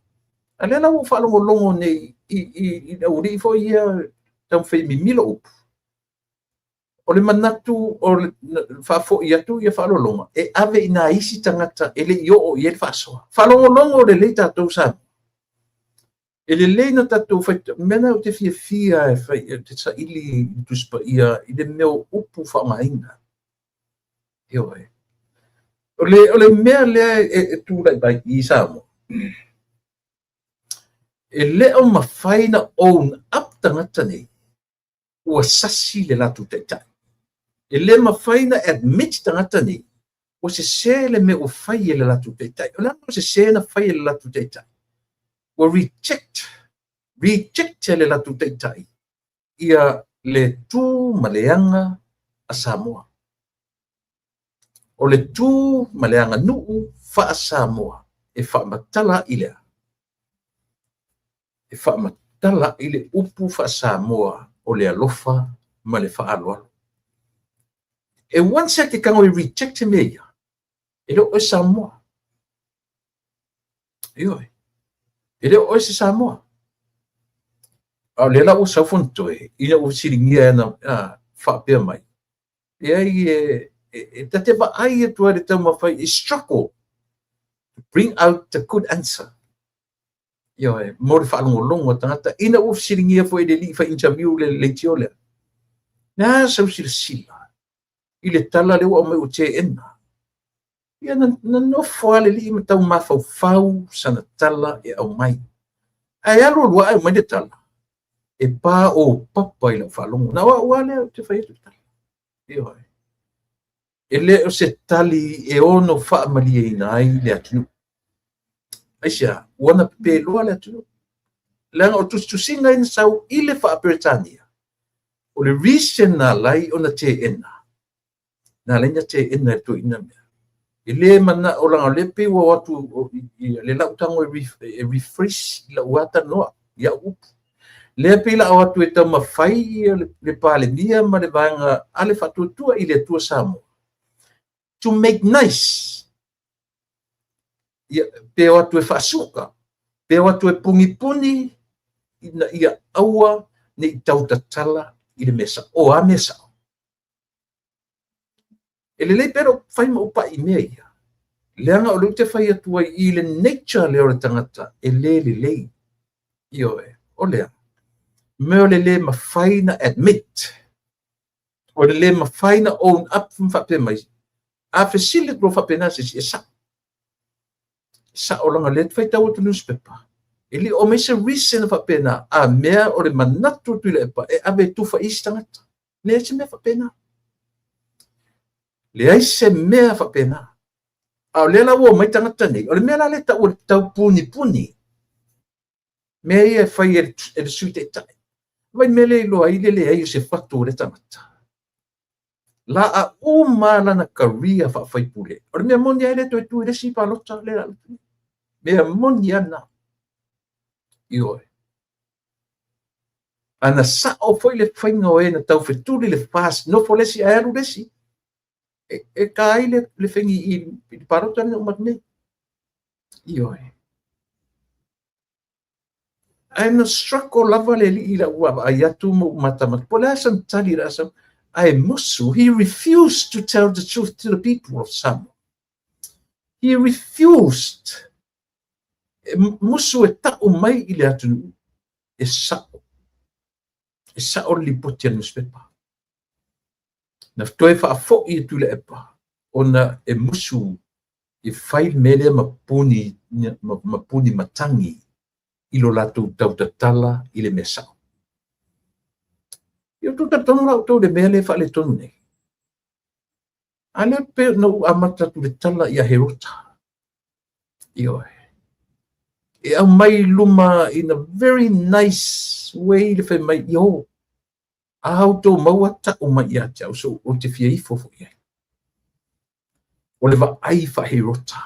A lea la ua ou faalogologo nei i le aualii foi ia taumafai e mimilo upu. O le manatu o le faafoi atu ia faaaloaloga e ave i nai isi tagata e le i oo i ai le faasoa. Faalogologo lelei tatou Samoa. E lelei na tatou fai, mea na ou te fiafia e fai, ou te saili i le Tusi Paia i le mea o upu faaaogaina. Ioe. O le mea lea e tulai mai i Samoa, e le o mafai na own up tagata nei ua sasi le latou taitai. E le mafai na admit tagata nei ua sese le mea ua fai e le latou taitai. O le a le sese na fai e le latou taitai? Ua reject e le latou taitai ia le tu ma le aga a Samoa. O le tu ma le aganuu faa-Samoa e faamatala ai lea. E faamatala ai le upu faa-Samoa o le alofa ma le faaaloalo. E once e te tago e reject mea ia, e le o oe Samoa. Ioe. E le o oe se Samoa. A o lea la ua sau Fonotoe, ina ua fesiligia e ana faapea mai. Leai e ta te vaai atu ai le taumafai e struggle to bring out the good answer. Ioe, mo le faalogologo a tagata. Ina ua fesiligia foi e le alii fai interview le leitio lea. Le a sau silasila i le tala lea ua aumai ua teena. Ia na nofo lava le alii ma tau mafaufau sana tala e aumai. Ae alu alu ae aumai le tala, e pa o papa i lau faalogo. Na o au lava lea ou te fai atu le tala. Ioe. E le o se tali e ono faamalieina ai le atunuu. Aisea, ua na pepeloa le atunuu. Leaga o tusitusiga ia na sau i le faa-Peretania, o le reason na alai ona teena, na alai na teena e toeaiina mea. E le manao leaga o lea pei ua o atu le lau tago e rephrase i lau talanoa i au upu. Lea pei la o atu e taumafai le Palemia ma le vaega a le Faatuatua i le Atua Samoa to make nice. Ia, pe o atu e faasuka, pe o atu e punipuni, ina ia aua ne i tautatala i le mea sao. O a mea sao? E lelei pea lou fai ma ou pai i mea ia. Leaga o lea ou te fai atu ai i le nature lea o le tagata e le lelei. Ioe, o lea. Mea o le le mafai na admit. O le le mafai na own up ma faapea mai. A fesili atu loa faapena se isi, e sao. Sao leaga lea te faitau atu newspaper. E le o aumai se reason faapena. A mea o le manatu o Tuilaepa e ave e tufa i isi tagata. Leai se mea faapena. Leai se mea faapena. A o lea la ua omai tagata nei, o le mea la lea e tau o le taupunipuni. Mea ia e fai e le Sui Taitai. Vaai mea lea e iloa ai le leai o se fatu o le tagata. La a uma lana career faafaipule. O le mea moni lava e le toe tu i le isi palota lea. Mea moni lava lena. Ioe. Ana sao foi le faiga o e na taufetuli le FAST, nofo le isi ae alu le isi, e ta ai le fegi i le palota lea na uma atu nei. Ioe. Ae na struggle lava le alii i lau vaavaai atu ma ou matamata. Po o le a sana tali o le a sau. Ae musu, he refused to tell the truth to the people of Samoa. He refused. E musu e tau mai i le atunuu e sao. E sao le lipoti a le newspaper. Na toe faafoi e Tuilaepa ona e musu e fai le mea lea ma puni, ma puni matagi i lo latou tautatala i le mea sao. Ia outou talitonu la outou i le mea lea e faaletonu nei. A lea pei ona ou amata atu le tala ia Herota. Ioe. E aumai i luma in a very nice way le fai mai, io. A outou maua ta'u mai ia te au, so ou te fia ifo foi i ai. O le vaai faa-Herota.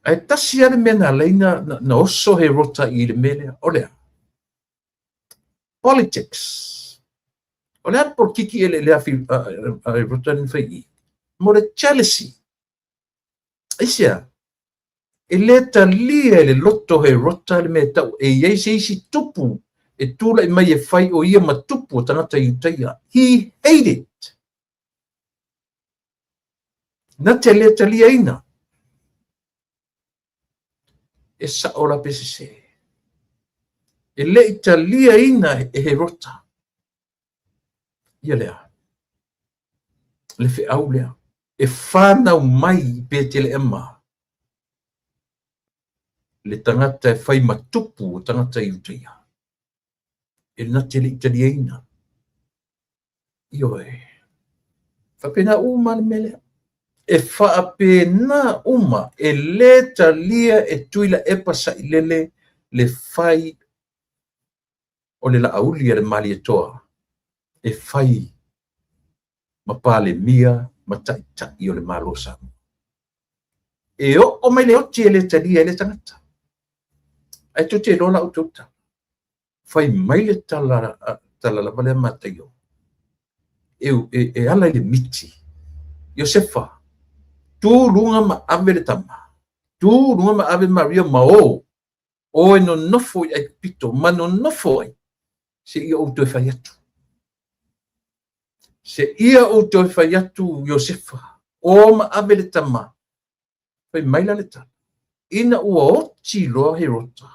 Ae tasi lava le mea na ala ai na oso Herota i le mea lea, o le a? Politics. O le a le polokiki eleele a Herota lea na fai i i? Mo le jealousy. Aisea? E le talia e le loto o Herota le mea e tau e i ai se isi tupu e tulai mai e fai o ia ma tupu o tagata Iutaia. He hated it. Na te le taliaina. E sa'o la pe sesē. E le i taliaina e Herota ia lea, le feau lea e fanau mai i Peteleema le tagata e fai ma tupu o tagata Iutaia. E na te le i taliaina. Ioe. Faapena uma le mea lea. E faapena uma, e lē talia e Tuilaepa Sailele le fai o le Laauli a le Malietoa e fai ma Palemia ma Taitai o le Malo o Samoa. E oo mai le oti e le talia ai le tagata. Ae tou te iloa la outou tala. Fai mai le tala, tala lava lea Mataio, e, e, e ala i le miti. Iosefa, tu luga ma ave le tama, tu luga ma ave Maria ma o, o e nonofo i Aikupito, ma nonofo ai, seia ou toe fai atu. Seia ou toe fai atu Iosefa, o ma ave le tama. Fai mai la le tala, ina ua oti loa Herota,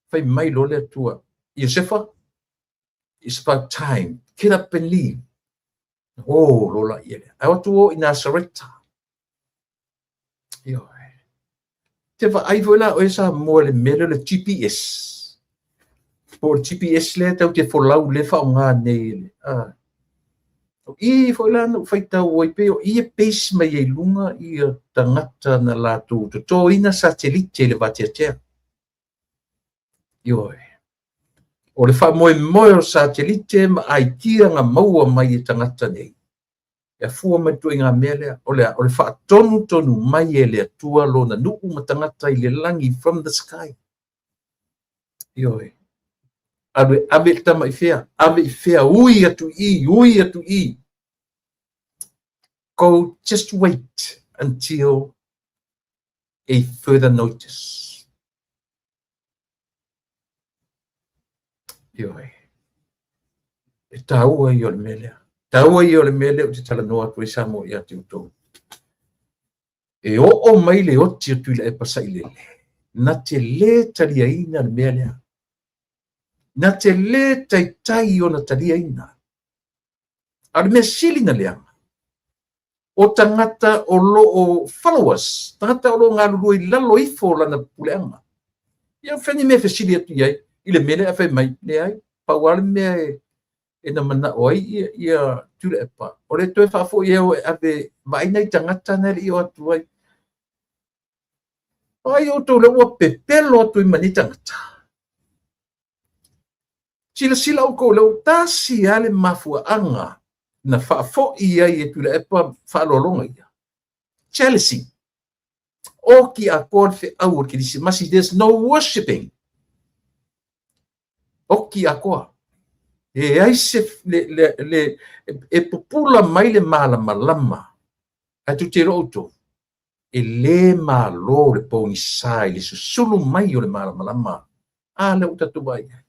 fai mai loa le Atua, Iosefa, it's about time, get up and leave. O loa la ia lea. Ae o atu o i Nasareta. Ioe. Te vaai foi la oe Samoa i le mea lea o le GPS. Po o le GPS lea tatou te folau lea e faaaoga nei e le, a. O i foi la na ou faitau ai pei o i e base mai ai i luga ia tagata na latou totoina satelite i le vateatea. Ioe. O le faamoemoe o satelite ma aikia na maua mai e tagata nei, e afua mai le ituaiga mea lea, o le a? O le faatonutonu mai e le Atua Lona nuu ma tagata i le lagi, from the sky. Ioe. Alu e ave i le tama i fea? Ave i fea? Ui atu i i, ui atu i i. Go, just wait until a further notice. Ioe. E tāua ia o le mea lea. Tāua ia o le mea lea ou te talanoa atu ai Samoa ia te outou. E oo mai le oti o Tuilaepa Sailele, na te lē taliaina le mea lea. Na te lē taitai ona taliaina. A o le mea sili na leaga, o tagata o lo o followers, tagata o lo o galulue i lalo ifo o lana puleaga. Ia fai ni mea fesili atu i ai i le mea lea ae fai mai, leai, pau lava le mea e, e na manao ai ia, ia Tuilaepa, o le toe faafoi e o e ave vaai nai tagata na e le i o atu ai. Vaai outou lea ua pepelo atu ai ma nei tagata. Silasila outou lea ua tasi lava le mafuaaga na faafoi ai e Tuilaepa faaaloaloga ia. Jealousy. Oki atoa le feau o le Kerisimasi. There's no worshipping. Oki atoa. E leai se, le, le, le, e pupula mai le malamalama. Ae tou te iloa outou, e lē malo le pogisa i le susulu mai o le malamalama. A lea ua tatou vaai i ai.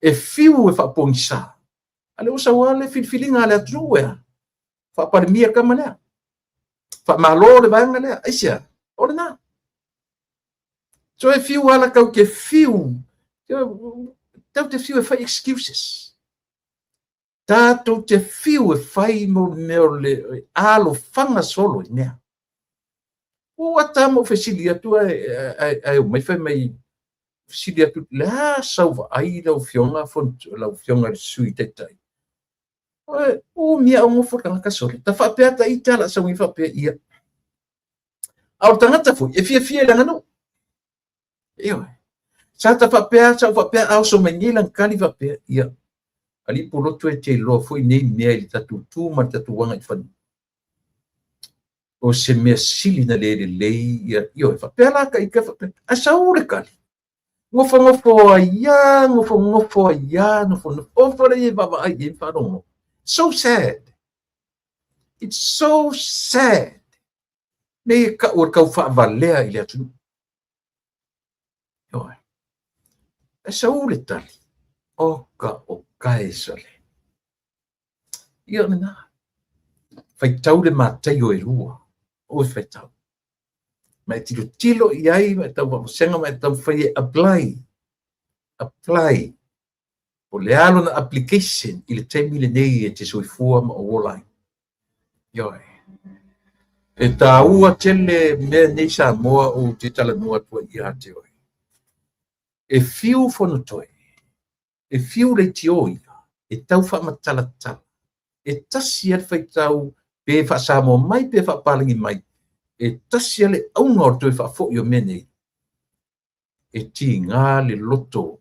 E fiu e faapogisa, a lea ua sau lava le filifiliga a le atunuu e a? Faapalemia le tama lea. Faamalo le vaega lea. Aisea? O lena. So e fiu lava la tau te fiu, tau te fiu e fai excuses. Tatou te fiu e fai mo le mea o le alofaga solo i mea. Ua ata ma ou fesili atu ae omai fai mai fesili atu, le a sau vaai lau Afioga lau Afioga i le Sui Taitai? Umi a ou nofo le tagata sole. Ta faapea ta ita la sau faapea ia. A o le tagata foi e fiafia i le aganuu. Ioe. Sa ta faapea, sa ou faapea a oso mai nei lana tali faapea, ia, alii Pulotu e te iloa foi nei mea i le tatou tu ma le tatou agaifanua. O se mea sili na le lelei ia, ioe, faapea la ka ita faapea, ae sau le tali. Nofonofo ai lava, nofonofo ai lava, nofonofo, ofo lea e vaavaai i ai ma faalogologo. So sad. It's so sad. Nei e tau o le tau faavalea i le atunuu. Ioe. Ae sau le tali, oka o Kaesale. Ia lena. Faitau le Mataio e lua. Oi faitau. Ma e tilotilo i ai, ma e tau vaavasega, ma e taumafai e apply. Apply. O le a lona application i le taimi lenei e te soifua ma ou ola ai. Ioe. E taua tele mea nei Samoa ou te talanoa atu ai ia te oe. E fiu Fonotoe, e fiu leitio ia, e tau faamatalatala. E tasi lava le faitau pe faa-Samoa mai pe faa-Papalagi mai, e tasi lava le auga o le toe faafoi o mea nei, e tiga le loto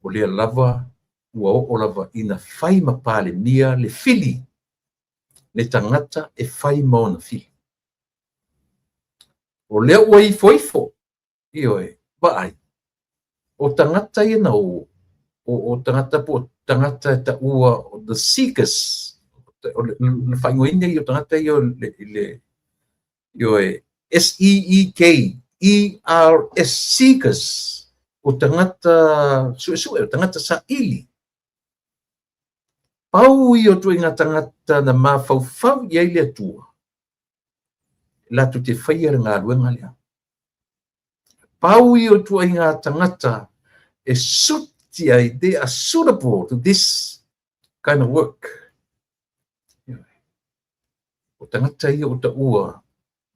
o lea lava ua oo lava ina fai ma Palemia le fili, le tagata e fai ma ona fili. O lea ua ifoifo, ioe, vaai, o tagata ia na o, o tagata po o tagata e taua the seekers, o le faaigoaina ia o tagata ia le, ioe, S-E-E-K-E-R-S, seekers, o tagata suesue, o tagata saili. Pau ia o ituaiga tagata na mafaufau i ai le Atua, latou te faia le galuega lea. Pau ia o ituaiga tagata e suti ai, they are suitable to this kind of work. O tagata ia o taua,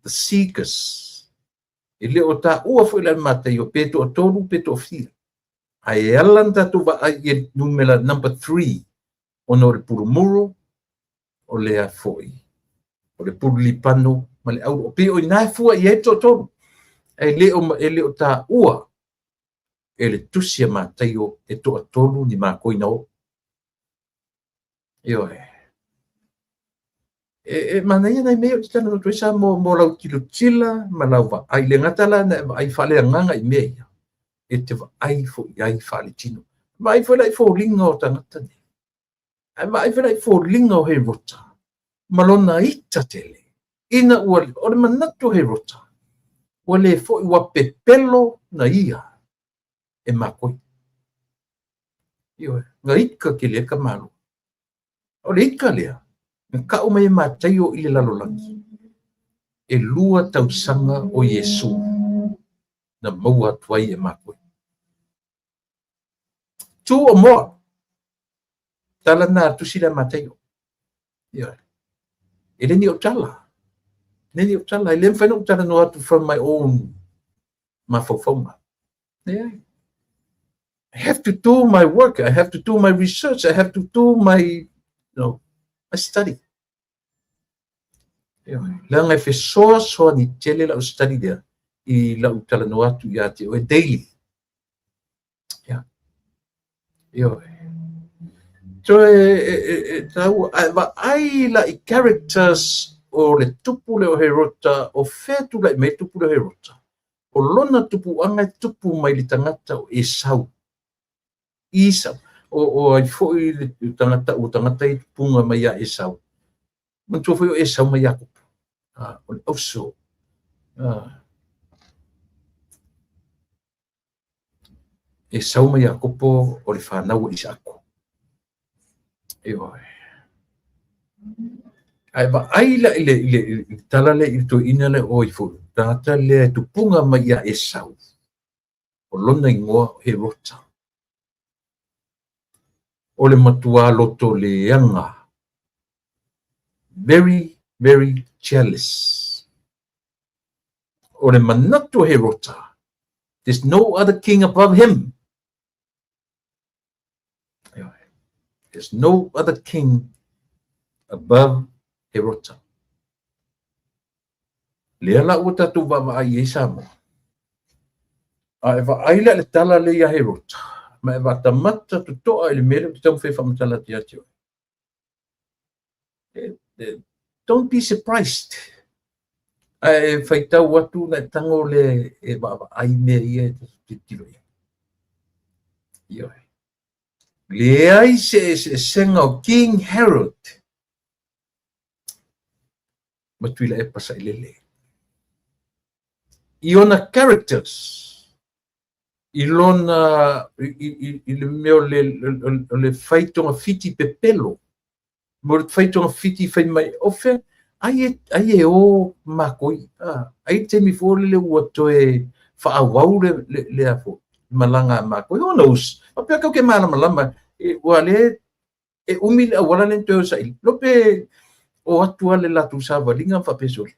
the seekers. E le o taua foi la le Mataio, pe toatolu, pe toafia. Ae e ala ona tatou vaai i le numera number 3, ona o le pulumuru, o le a foi, o le pulu lipano ma le auro. Pei o i ina e fua i ai le toatolu. Ae e le o taua e le tusi a Mataio e toatolu ni makoi na oo. Ioe. E manaia nai mea ia ou te talanoa atu ai Samoa mo lau tilotila ma lau vaai. Le gata la na e vaai faaleagaga i mea ia, e te vaai foi i ai faaletino. Vaai foi la i foliga o tagata nei. Ae vaai foi la i foliga o Herota ma lona ita tele. Ina ua, o le manatu o Herota, ua le foi, ua pepelo na ia e makoi. Ioe, na ika tele ai ka Malo. O le ika lea, na tau mai e Mataio i le lalolagi, e 2 tausaga o Iesu na maua atu ai e makoi. Tu o moa, tala na tusi le Mataio. Ioe. E le ni o tala. Le ni o tala. E le mawhai na o tala no atu from my own mafaufauga. Leai. I have to do my work. I have to do my research. I have to do my, you know, my study. Leaga e fesoasoani tele lau study lea i lau talanoa atu ia te oe daily. Yeah. Ioe. So e taua, ae vaai la i characters o le tupu lea o Herota, o fea tulai mai le tupu lea o Herota? O lona tupuaga e tupu mai le tagata o Esau. Esau. O ai foi le tagata, ua tagata i tupunga mai ia Esau. Manatua foi o Esau ma Iakopo. O le auso. Esau ma Iakopo o le fanau o Isaako. Ioe. Ae vaai la i le tala lea i le toeaina lea o ai foi, tagata lea e tupunga mai ia Esau. O lona igoa o Herota. O le matua loto leaga. Very, very jealous. O le manatu o Herota, there's no other king above him. There's no other king above Herota. Lea la ua tatou vaavaai i ai Samoa. A e vaai la i le tala lea ia Herota, ma e vaatamata totoa i le mea lea ou te taumafai e faamatala atu ia te oe. Don't be surprised. Ae e faitau atu na e tago lea e vaavaai mea ia e tilotilo i ai. Ioe. Leai se eseesega o King Herod ma Tuilaepa Sailele. I ona characters, i lona, i le mea o le fai togafiti pepelo, mo le fai togafiti fai mai, o fea, ai e, ai e o makou, ai le taimi foi lele ua toe faaauau le a foi, malaga a makou. Who knows? Faapea kau ke malamalama, ua le e umi le auala lea na toe o saili. Lo pe o atu a le latou savaliga ma faapea sole.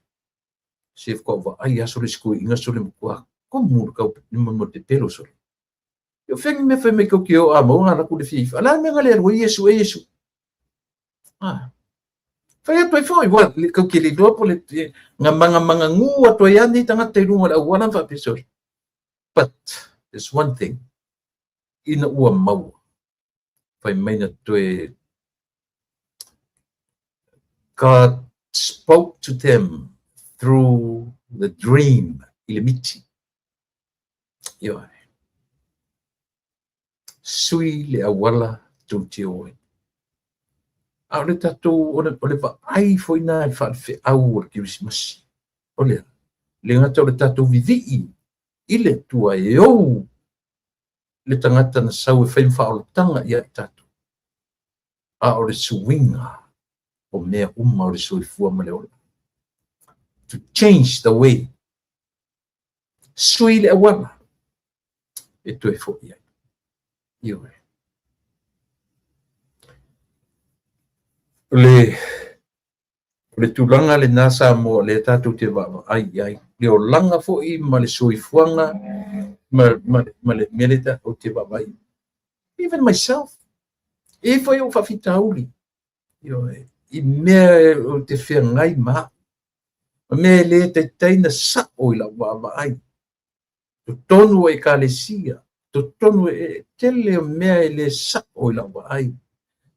Se faatoa ou vaai lava sole i si toeaina sole matua komu le kau mo le pepelo sole. O fea ni mea fai mai kau ke o a maua na alu atu le fia ifo. A o le a le mea na le alu ai Iesu e Iesu? Ah. Fai atu ai foi, ua kau ke le iloa po le na mangamangagū atu ai lava nei tagata i luga o le auala ma faapea sole. But there's one thing, ina ua maua, fai mai na toe God spoke to them through the dream i le miti. Ioe. Sui le auala tou te o ai. A o le tatou, o le vaai foi na i le faalefeau o le Kerisimasi. O le a? Le gata o le tatou vivii i le Atua e ou le tagata na sau e fai ma faaolataga ia i tatou, a o le suiga o mea uma o le soifua ma le ola. To change the way. Sui le auala e toe foi ai. Ioe. O le O le tulaga lena Samoa lea tatou te vaavaai i ai, le olaga foi ma le soifuaga ma le mea lea tatou te vaavaai. Even myself, e i ai foi ou faafitauli, ioe, i mea ou te feagai ma au, ma mea e le taitai na sao i lau vaavaai. Totonu o Ekalesia, totonu e tele o mea e le sao i lau vaai,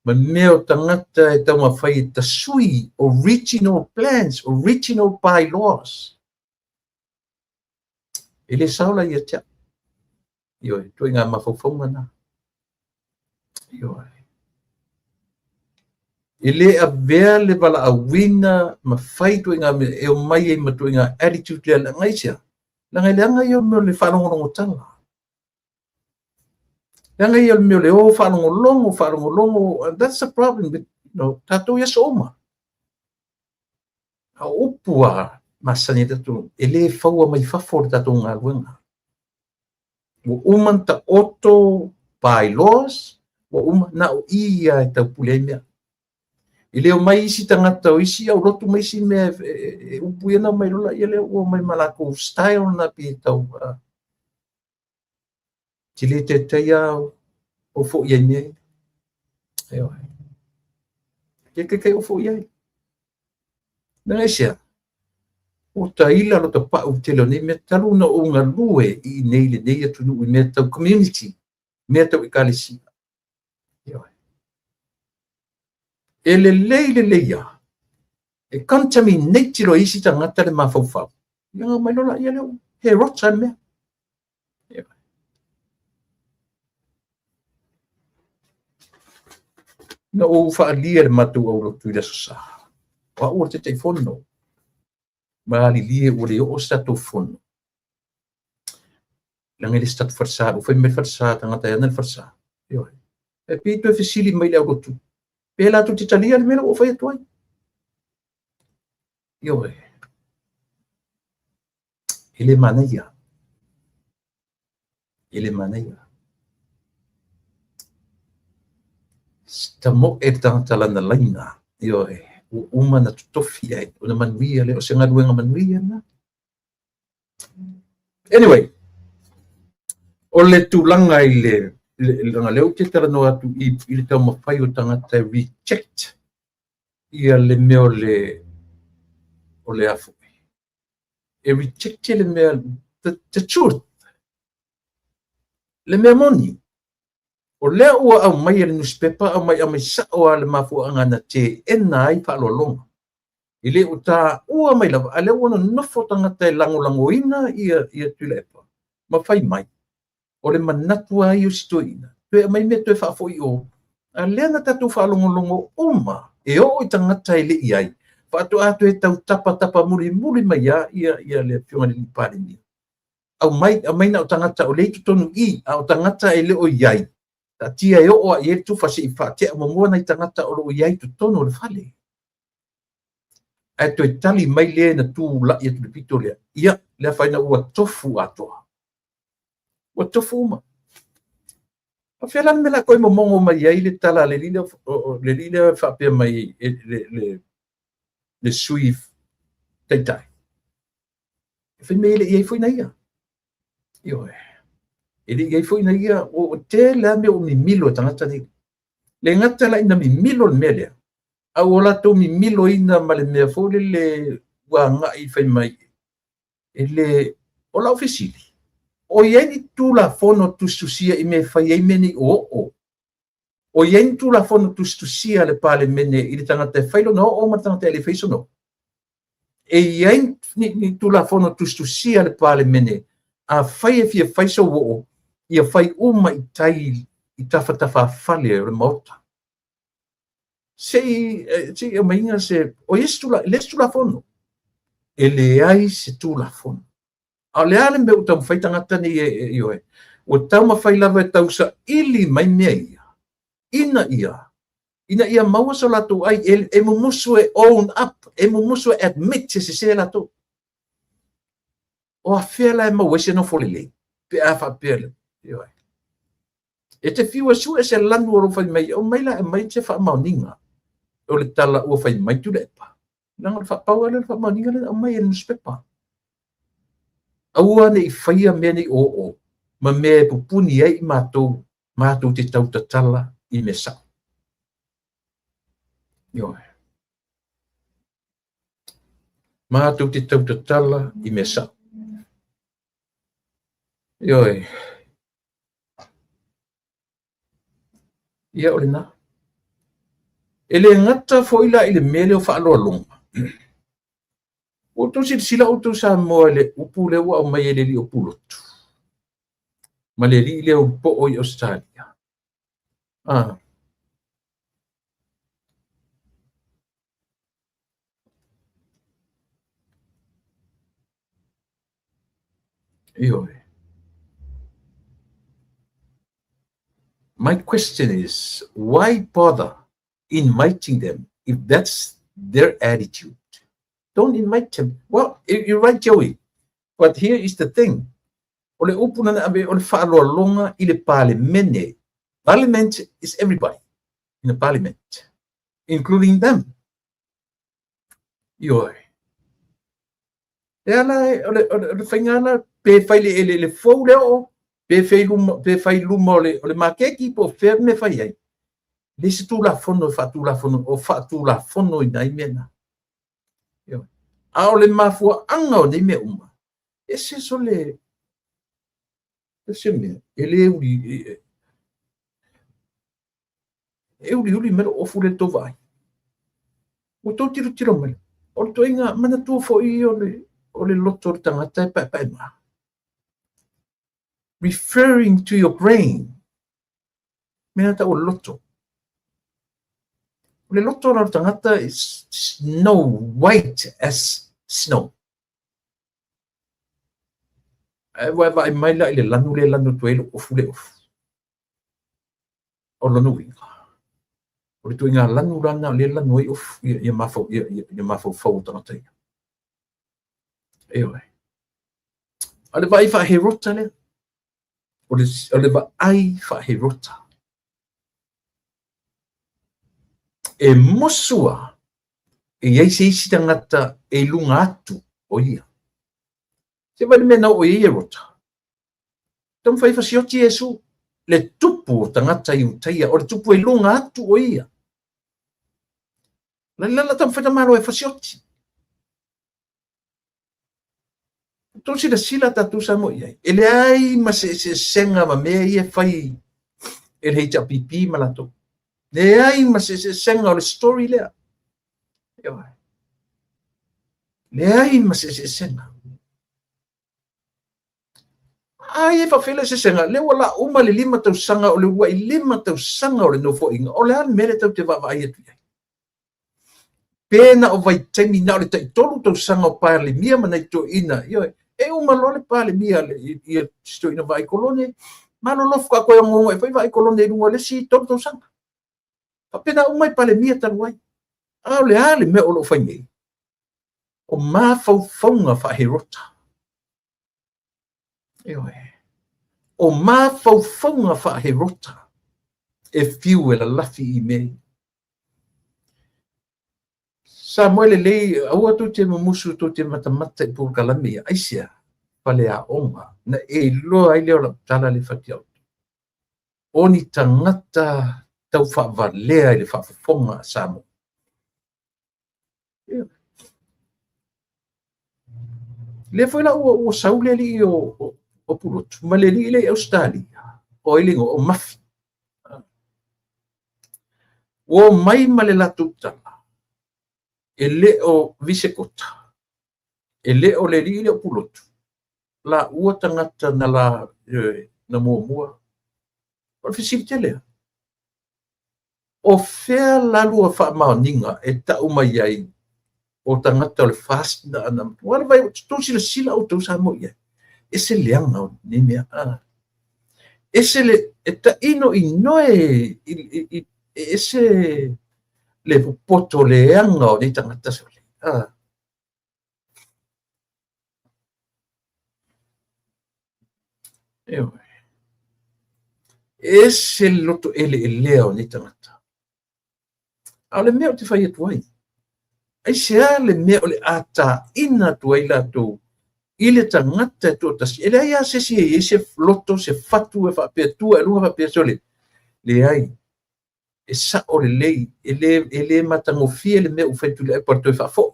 ma mea o tagata e taumafai e tasui original plans, original bylaws. E le sao la ia te au. Ioe, ituaiga mafaufauga na. Ioe. E le avea le valaauina ma fai ituaiga mea e omai ai ma ituaiga attitude lea leaga aisea? Leaga e leaga ia o le mea o le faalogologo tala. Leaga ia o le mea o le o faalogologo, faalogologo, and that's the problem with, you know, tatou i aso uma. A o upu a masani ai tatou, e le faua mai fafo le tatou galuega. Ua uma ona taoto bylaws, ua uma, na o i ia e taupule ai mea. E le omai isi tagata o isi aulotu ma isi mea e upu ia na omai loa laia lea ua omai ma lakou style na pei e tau te le taitai lava o foi ai mea ia. Ioe. Te taitai o foi ai. Leaga aisea? Ua taila lota pau i le tele o nei mea talu ona ou galue i inei i lenei atunuu i mea tau community, mea tau ekalesia. Ioe. E lelei lelei lava, e contaminate loa e isi tagata le mafaufau, ia ona omai loa laia lea, he rota le mea. Ioe. Na ou faaalia le matou aulotu i le Aso Sa, o au o le Taitaifono, malilie ua le oo se tatou fono. Leaga e le se tatou falesa, ua fai mai le falesa, tagata e ana le falesa. Ioe. E pei toe fesili mai le aulotu, pe latou te talia le mea lea ua ou fai atu ai. Ioe. E le manaia. E le manaia. Tamoe le tagata lana laina, ioe, ua uma ona totofi ai, ona manuia lea, o se galuega manuia lena. Anyway, o le tulaga i le, leaga lea ou te talanoa atu i le taumafai o tagata e reject ia le mea o le a foi. E reject le mea, the truth. Le mea moni, o lea ua aumai e le nusipepa, aumai aumai sao lava le mafuaaga na teena ai faaaloaloga. E le o taua mai lava, a o lea ua nonofo tagata e lagolagoina ia Tuilaepa ma fai mai, o le manatu lava ia o si toeaina, toe aumai mea toe faafoi i o. A o lea na tatou faalogologo uma e oo i tagata e le i ai, faatoa toe tau tapatapa mulimuli mai lava le Afioga i le Palemia. Aumai, aumai na o tagata o lea e i totonu i i, a o tagata e le o i ai, taatia e oo lava i ai le tufa se i faatea muamua nai tagata o lo o i ai i totonu o le fale. Ae toe tali mai le na tulai atu i le pito lea, ia, le afaina ua tofu atoa. Ua tofu uma. O fea la le mea o le a toe momono mai ai le tala a le alii lea, le alii lea e faapea mai le Sui Taitai? E fai mai e le i i ai foi na ia. Ioe. E le i i ai foi na ia. Ua tele lava mea ua mimilo e tagata nei. Le gata la ina mimilo le mea lea, a ua latou mimiloina ma le mea foi lele ua agai fai mai e le. O lau fesili, o i ai ni Tulafono tusitusia i mea e fai ai mea nei o oo? O i ai ni Tulafono tusitusia a le Palemene i le tagata e fai lona oo ma le tagata e le fai sona oo? E i ai ni Tulafono tusitusia a le Palemene, afai e fia fai sou oo, ia fai uma i tai i tafatafafale o le Maota? Se i aumaiga se, o i ai se tulafono, le se tulafono. E leai se tulafono. A o le a le mea ua taumafai tagata nei e ioe? Ua taumafai lava e tausaili mai mea ia, ina ia maua so latou ai, e mumusu e own up, e mumusu e admit e sese latou. O afea la e maua ai se nofo lelei, pe a faapea le, ioe. E te fiu e sue se lanu o lou fai mai, aumai la, aumai se faamaoniga o le tala ua fai mai Tuilaepa. Leaga o le faapau lea o le faamaoniga lea na aumai e le nusipepa. Aua ne i faia mea nei oo ma mea e pupuni ai i matou, matou te tautatala i mea sao. Ioe. Matou te tautatala i mea sao. Ioe. Ia o lena. E le gata foi la i le mea lea o faaaloaloga. Ua outou silasila outou Samoa i le upu lea ua aumai e le alii o Pulotu ma le alii lea o Poo i Ausetalia. Ah. Ioe. My question is, why bother inviting them if that's their attitude? Don't invite them. Well, you're right, Joey. But here is the thing. O le upu na ave o le faaaloaloga i le Palemene. Parliament is everybody in the parliament, including them. Ioe. E ala o le faiga la pe fai le fou le oo, pe fai luma o le maketi po o fea me fai ai. Le se tulafono e faatulafono o faatulafono i nai mea na. Ioe. A o le mafuaaga o nei mea uma, e se so le se mea, e le uli, e uliuli mai lou ofu le tou vaai. Ua tou tilotilo mai. O le toaiga manatua foi o le loto o le tagata e paepae ma. Referring to your brain. Mea tau o le loto. O le loto la o le tagata is snow, white as snow. Ae ua e vaai mai la i le lanu le lanu atu ai lou ofu le ofu. O lona uiga, o le ituaiga lanu la lena o lea e lanu ai ofu ia mafaufau o tagata ia. Ioe. O le vaai faaherota lea. O le vaai faaherota. E musu lava e i ai se isi tagata e i luga atu o ia. Se vaai le mea na oo i ai Herota. Taumafai e fasioti Iesu, le tupu o tagata Iutaia, o le tupu e luga atu o ia. La la la taumafai ta malo e fasioti. Tou silasila tatou Samoa i ai, e leai ma se eseesega ma mea ia e fai e le HRPP ma latou. Leai ma se eseesega o le story lea. Leai ma se eseesega. Ai e faafefea le eseesega, lea ua la uma le 5 tausaga o le uluai 5 tausaga o le nofoaiga, o le a le mea lea tatou te vaavaai atu i ai? Pe na o vaitaimi na o le tai-3 tausaga o Palemia ma nai toeaiina, ioe, e uma loa le Palemia ia si toeaina Vaai Kolone, malolo faatoa toe ogaoga ai foi Vaai Kolone i luga o le isi 3 tausaga. Faapena uma i Palemia talu ai. A o le a le mea o lo o fai nei? O mafaufauga faa-Herota. Ioe. O mafaufauga faa-Herota e fiu e lalafi i mea ia. Samoa e lelei, aua tou te mumusu tou te matamata i polokalame ia. Aisea? Faleaoga. Na e iloa ai lea o lau tala lea e fai atu ia outou. O ni tagata tau faavalea i le faafofoga a Samoa. Lea foi la ua sau le alii o Pulotu ma le alii lea i Ausetalia, o ai le igoa? O Mafi. Ua omai ma le latou tala, e le o Visekota, e le o le alii lea o Pulotu, laua tagata na la na muamua. O le fesili tele lava, o fea la lua faamaoniga e tau mai ai o tagata o le FAST na na wala vai tou silasila outou Samoa i ai. E se leaga o nei mea. Ese le e taino inoe i ese le popoto leaga o nei tagata sole. Ioe. E ese le loto eleelea o nei tagata. A o le mea ou te fai atu ai, aisea le mea o le a taina atu ai latou i le tagata e toatasi? E leai lava se isi e i ai se loto, se fatu e faapea tua i luga faapea sole. Leai, e sao lelei, e le matagofie le mea ua fai Tuilaepa o le toe faafoi.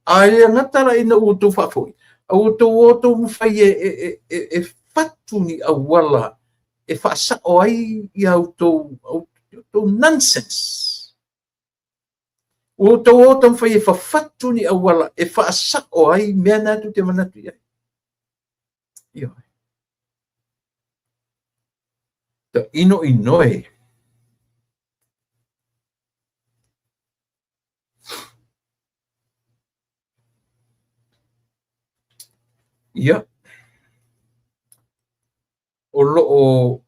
A le gata la ina ua outou faafoi, a ua outou o taumafai e fatu ni auala e faasao ai ia outou nonsense. Ua outou o taumafai e fafatu ni auala e faasao ai mea na tou te manatu i ai. Ioe. Tainoinoe. Ia, o lo o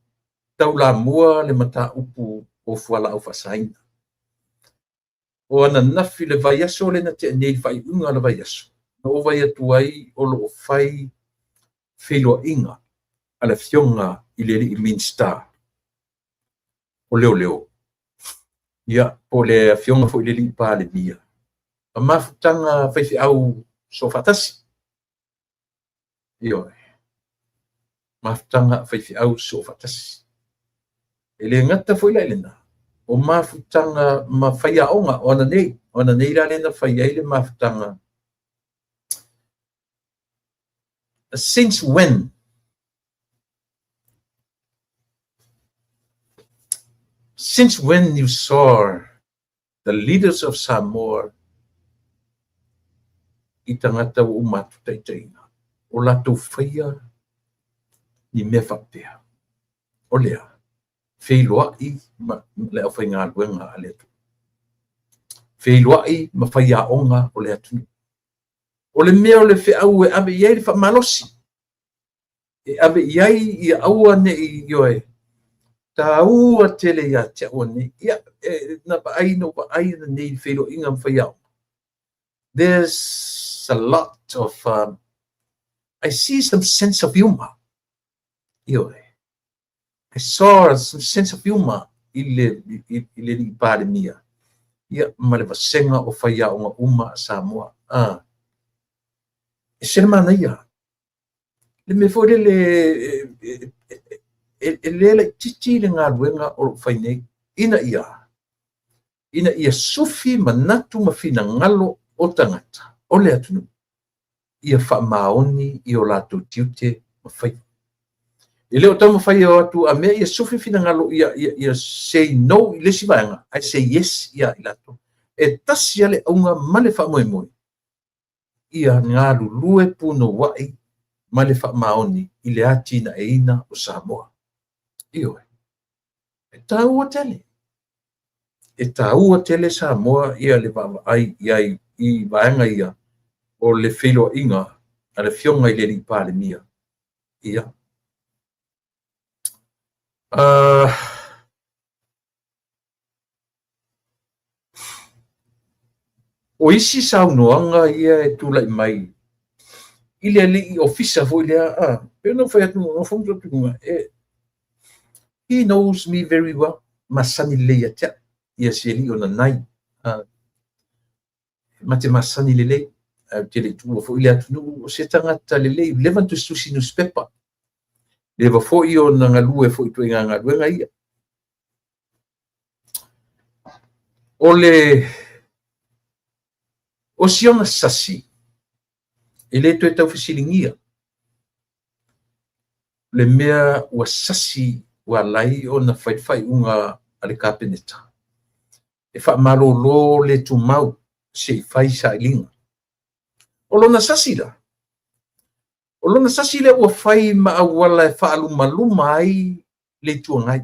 taulamua le mataupu o fualaau faasaina. O ananafi le vaiaso lea na tea nei i le faaiuga o le vaiaso, na ou vaai atu ai o lo o fai feiloaiga a le Afioga i le alii Minisita o Leoleo, ia, po o le Afioga foi i le alii Palemia, ma mafutaga faifeau soofaatasi. Ioe. Mafutaga faifeau soofaatasi. E le gata foi la i lena, o mafutaga ma faiaoga o ananei, o ananei la lea na fai ai le mafutaga. Since when? Since when you saw the leaders of Samoa i tagata ua uma atu taitaiga, o latou faia ni mea faapea? O lea, feiloai ma le aufaigaluega a le atunuu, feiloai ma faiaoga o le atunuu. O le mea o le feau e ave i ai le faamalosi, e ave i ai ia aua ne i, ioe, taua tele ia te au nei. Ia, na vaai, na ou vaai nei i feiloaiga ma faiaoga. There's a lot of, I see some sense of humor. Ioe. I saw some sense of humor i le alii Palemia, ia, ma le vasega o faiaoga uma a Samoa. E se le manaia. Le mea foi lele e le laitiiti le galuega o lo o fai nei, ina ia sufi manatu ma finagalo o tagata o le atunuu. Ia faamaoni i o latou tiute ma faiva. E le o taumafai e o atu a mea ia sufi finagalo ia say no i le isi vaega, ae say yes ia i latou. E tasi lava le auga ma le faamoemoe, ia galulue punouai ma le faamaoni i le atinaeina o Samoa. Ioe. E taua tele. E taua tele Samoa ia le vaavaai i ai i vaega ia o le feiloaiga a le Afioga i le Alii Palemia. Ia. O isi saunoaga ia e tulai mai i le alii ofisa foi lea, pei ona ou fai atu, na fono atu i luga, he knows me very well, masani lelei ia te au, ia si alii o Nanai. Ma te masani lelei, ae ou te le i tuua foi le atunuu, o se tagata lelei, leva ona tusitusi newspaper, leva foi ona galue foi i ituaiga galuega ia. O le o si ona sasi, e le toe taufesiligia le mea ua sasi ua ala ai ona fai le faaiuga a le Kapeneta e faamalolo le tumau se i fai sailiga. O lona sasi la, o lona sasi lea ua fai ma auala e faalumaluma ai le Itu Agai.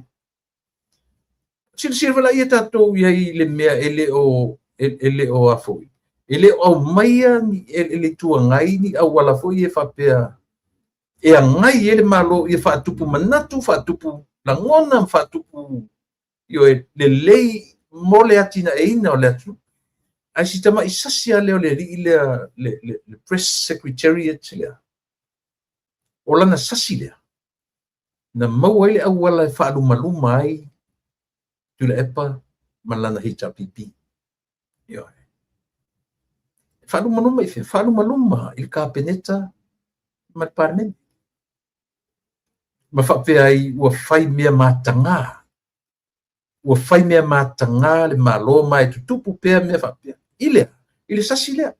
Silasila foi la ia tatou i ai i le mea e le o e le o a foi, e le o aumaia e le Itu Agai ni auala foi ia faapea e agai ai le Malo ia faatupu manatu, faatupu lagona, faatupu ioe lelei mo le atinaeina o le atunuu. Ae si tamai sasi lava lea o le alii lea, le press secretariat lea, o lana sasi lea, na maua ai le auala e faalumaluma ai Tuilaepa ma lana HRPP. Ioe. Faalumaluma i fea? Faalumaluma i le Kapeneta ma le Palemene. Ma faapea ai ua fai mea mataga. Ua fai mea mataga le Malo ma e tutupu pea mea faapea. I le, i le sasi lea.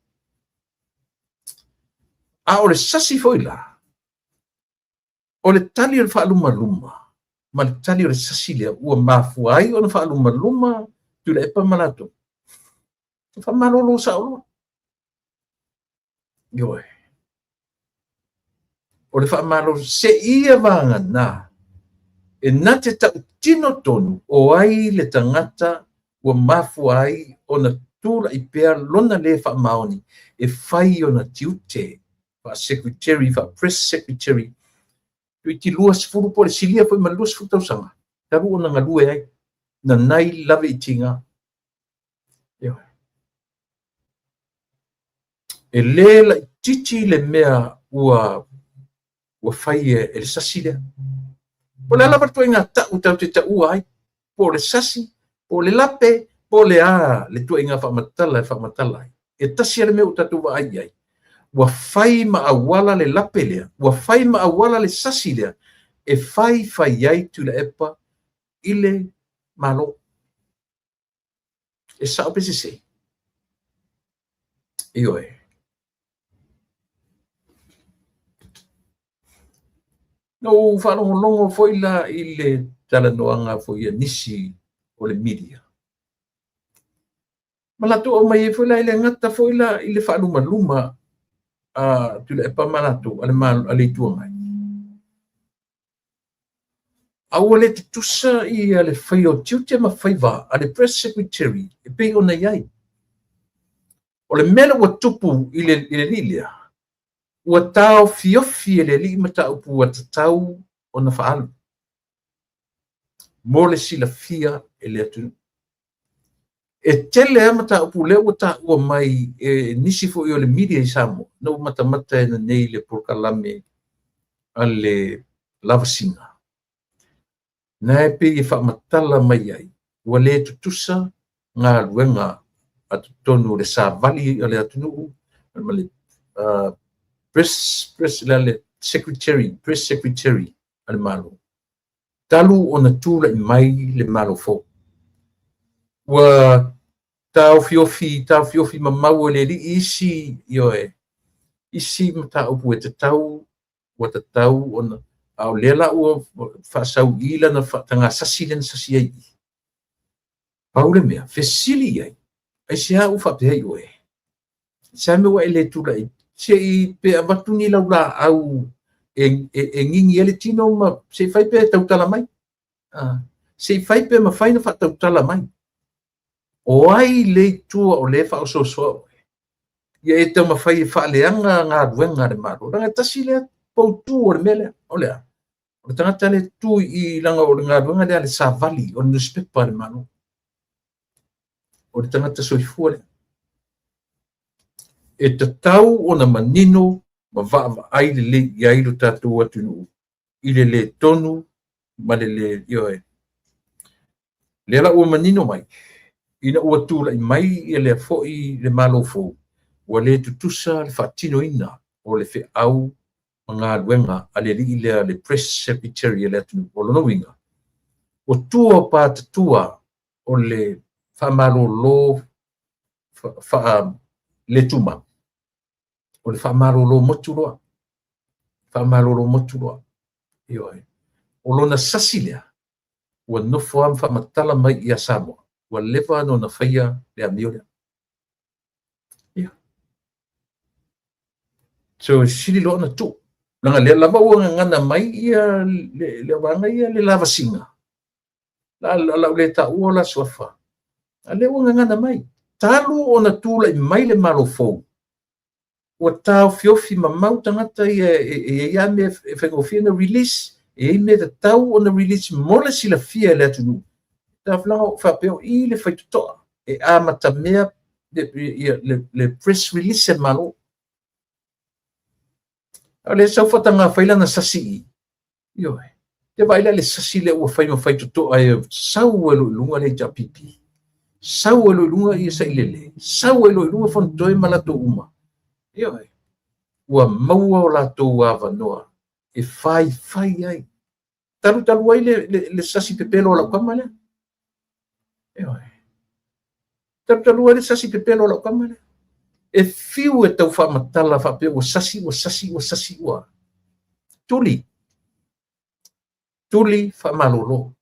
A o le sasi foi la, o le tali o le faalumaluma ma le tali o le sasi lea ua mafua ai ona faalumaluma Tuilaepa ma latou. E faamalolo sao loa. Ioe. O le faamalolo seia vagana e na te tautino tonu o ai le tagata ua mafua ai ona tulai pea lona le faamaoni e fai ona tiute faa-secretary, faa-press secretary, toeitiiti 20 po o le silia foi ma le 20 tausaga talu ona galue ai, nanai lave i tiga. Ioe. E le laitiiti le mea ua fai e le sasi lea. Po o le a lava le ituaiga tau tatou te taua ai, po o le sasi, po o le lape, po o le a le ituaiga faamatala e faamatala ai. E tasi lava le mea ua tatou vaai i ai, ua fai ma auala le lape lea, ua fai ma auala le sasi lea e fai fai ai Tuilaepa i le Malo. E sao pe sese? Ioe. Na ou faalogologo foi la i le talanoaga foi a nisi o le media. Ma latou aumai ai foi la e le gata foi la i le faalumaluma a Tuilaepa ma latou a le Malo a le Itu Agai. A ua le tutusa ia le faia o tiute ma faiva a le press secretary e pei ona i ai. O le mea lea ua tupu i le alii lea, ua taofiofi e le alii mataupu ua tatau ona faaalu mo le silafia e le atunuu. E tele lava mataupu lea ua taua mai e nisi foi o le media i Samoa, na ou matamata ina nei le polokalame a le Lavasiga. Na e pei e faamatala mai ai, ua le tutusa galuega a totonu o le savali o le atunuu ma le press secretary, press secretary a le Malo. Talu ona tulai mai le Malo fou. Ua taofiofi mamau e le alii isi, ioe, isi mataupu e tatau, ua tatau ona, a o lea la ua faasau i i lana faataga sasi lea na sasi ai i i. Pau le mea, fesili i ai, aisea ua faapea ai oe? Se a mea ua e le tulai se i pe avatu ni laulaau e gigi ai le tino ma se i fai pe tautala mai. Se i fai pe mafai ona faatautala mai. O ai le i tua o lea e faaosoosoa oe? Ia e taumafai e faaleaga galuega a le Malo. Leaga e tasi lea poutu o le mea lea. O le a? O le tagata lea e tu i i leaga o le galuega lea a le savali, o le nusipepa a le Malo. O le tagata soifua lea. E tatau ona manino ma vaavaai lelei i ai lo tatou atunuu i le le tonu ma le le ioe. Lea la ua manino mai, ina ua tulai mai ia lea foi le Malo fou, ua le tutusa le faatinoina o le feau ma galuega a le alii lea, le Press Secretary a le atunuu. O lona uiga, ua tua patatua o le faamalolo faale-tumau, o le faamalolo motu loa, faamalolo motu loa. Ioe. O lona sasi lea, ua nofo lava ma faamatala mai ia Samoa, ua leva ona faia le amio lea. Ia. So, e sili loa ona tuu. Leaga lea lava ua gagana mai ia le vaega ia le lavasiga. La lau le taua o la suafa. A lea ua gagana mai. Talu ona tulai mai le Malo fou, ua taofiofi mamau tagata ia e i ai lava mea e faigofie ona release, e i ai mea e tatau ona release mo le silafia e le atunuu. Taofilanga o faapea o i le faitotoa e amatamea le press release a le Malo. A o lea sau faataga fai lana sasi i i. Ioe. Te vaai la i le sasi lea ua fai ma faitotoa e sau ai loa i luga le HRPP. Sau ai loa i luga ia Sailele. Sau ai loa i luga Fonotoe ma latou uma. Ioe. Ua maua o latou avanoa e faifai ai. Talu talu ai le sasi pepelo a lau tama lea. Ioe. Talu talu ai le sasi pepelo a lau tama lea. E fiu e tau faamatala faapea ua sasi, ua sasi, ua sasi, ua tuli. Tuli faamalolo.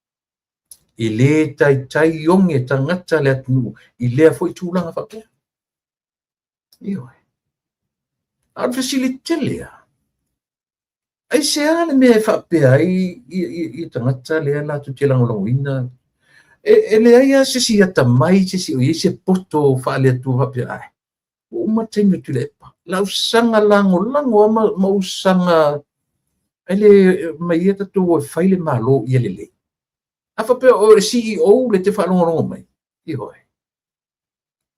E le taitai oge tagata le atunuu i lea foi tulaga faapea. Ioe. A o le fesili tele lava, aisea le mea e faapea ai ia tagata lea latou te lagolagoina? E leai lava se isi atamai, se isi o i ai se poto faale-Atua faapea, ai, ua uma le taimi o Tuilaepa. Lau saga lagolago lava ma ou saga ai le mai ia tatou o e fai le Malo ia lelei. A faapea o le CEO le te faalogologo mai, ioe.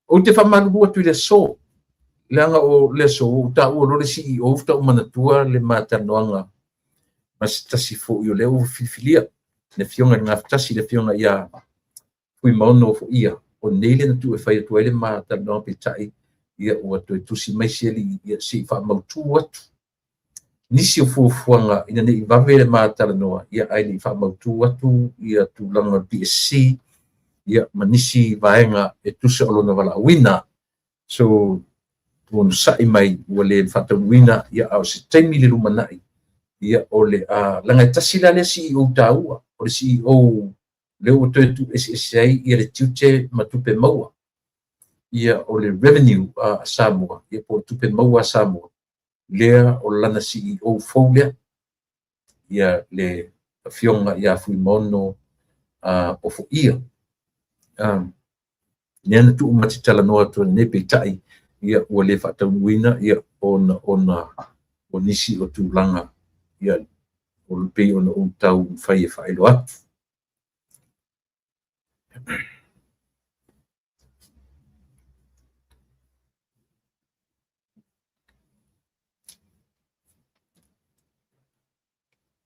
Ou te faamalulu atu i le aso, leaga o le aso ua ou taua loa le CEO faatoa ou manatua le ma talanoaga ma se tasi foi o lea ua filifilia le Afioga i le Gafatasi, le Afioga ia Fuimaono Foia, o nei lea na tuu e fai atu ai le ma talanoaga, peitai ia ua toe tusi mai si alii ia se i faamautu atu nisi o fuafuaga ina ne i vave le ma talanoa, ia ae le i faamautu atu ia tulaga o le PSC ia ma nisi vaega e tusa o lona valaauina. So ua onosai mai ua le faataunuuina, ia a o se taimi i le lumanai, ia o le a leaga e tasi la lea CEO taua, o le CEO lea ua toe tuueseese ai ia le tiute ma tupe maua, ia o le revenue a Samoa, ia po o le tupe maua a Samoa, lea o lana CEO fou lea, ia le Afioga ia Fuimaono Ofoia. Lea na tuu ma te talanoa atu nei, peitai ia ua le faataunuuina ia ona o nisi o tulaga ia o pei ona ou taumafai e faailoa atu.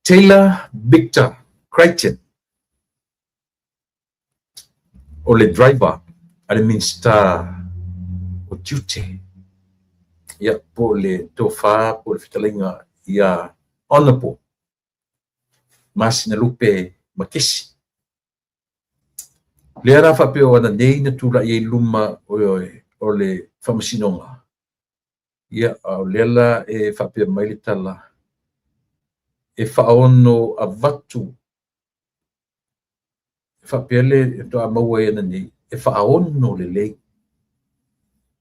Taylor Victor Crichton, o le driver a le Minisita o Tiute, ia, po o le tofa po o le fetalaiga ia Honourable Masinalupe Makesi. Lea la faapea o ana nei na tulai ai luma o le Faamasinoga. Ia, a o lea la e faapea mai le tala, e faaono avatu, e faapea le faatoa maua ai ananei, e faaono lelei.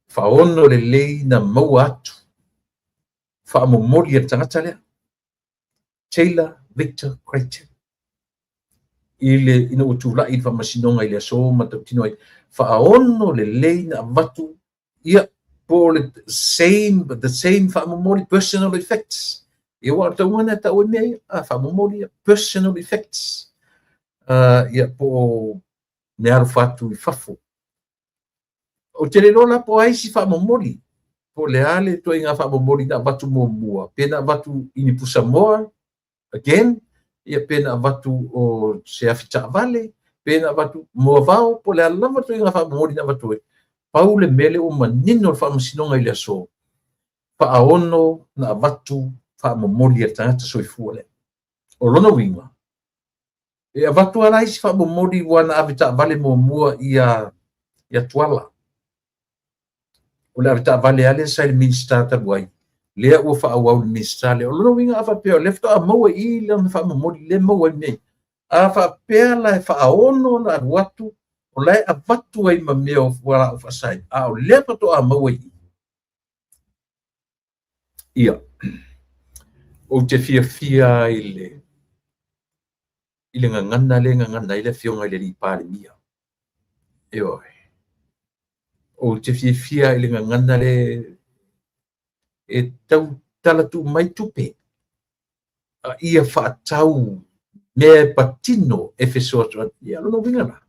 Faaono lelei na maua atu faamomoli a le tagata lea, Taylor Victor Crichton, i le ina ua tulai i le faamasinoga i le aso ma tautino ai, faaono lelei na avatu, ia, po o le same, the same faamomoli, personal effects. Ia, aua o le tauga lena e tau ai mea ia, a, faamomoli ia, personal effects. Ia, po o meaalofa atu i fafo. Ou te le iloa la po o ai isi faamomoli, po o le a le ituaiga faamomoli na avatu muamua, pe na avatu i ni pusamoa, again, ia pe na avatu o se afi taavale, pe na avatu moavao, po o le a lava le ituaiga faamomoli na avatu ai. Pau le mea lea ua manino le faamasinoga i le aso, faaono na avatu faamomoli a le tagata soifua lea. O lona uiga, e avatu lava la isi faamomoli ua na ave taavale muamua ia ia Tuala. O le avetaavale lava lea sa i le Minisita talu ai, lea ua faaauau i le Minisita lea. O lona uiga a faapea o lea faatoa maua i i lana faamomoli lea e maua ai nei. A faapea la e faaono ona alu atu, o la e avatu ai ma mea o fualaau faasaina, a o lea faatoa maua i i. Ia, ou te fiafia i le i le gagana lea e gagana ai le Afioga i le Alii Palemia. Ioe. Ou te fiafia i le gagana lea e tau tala tuu mai tupe, a ia faatau mea e patino e fesoasoani. Ia, o lona uiga la,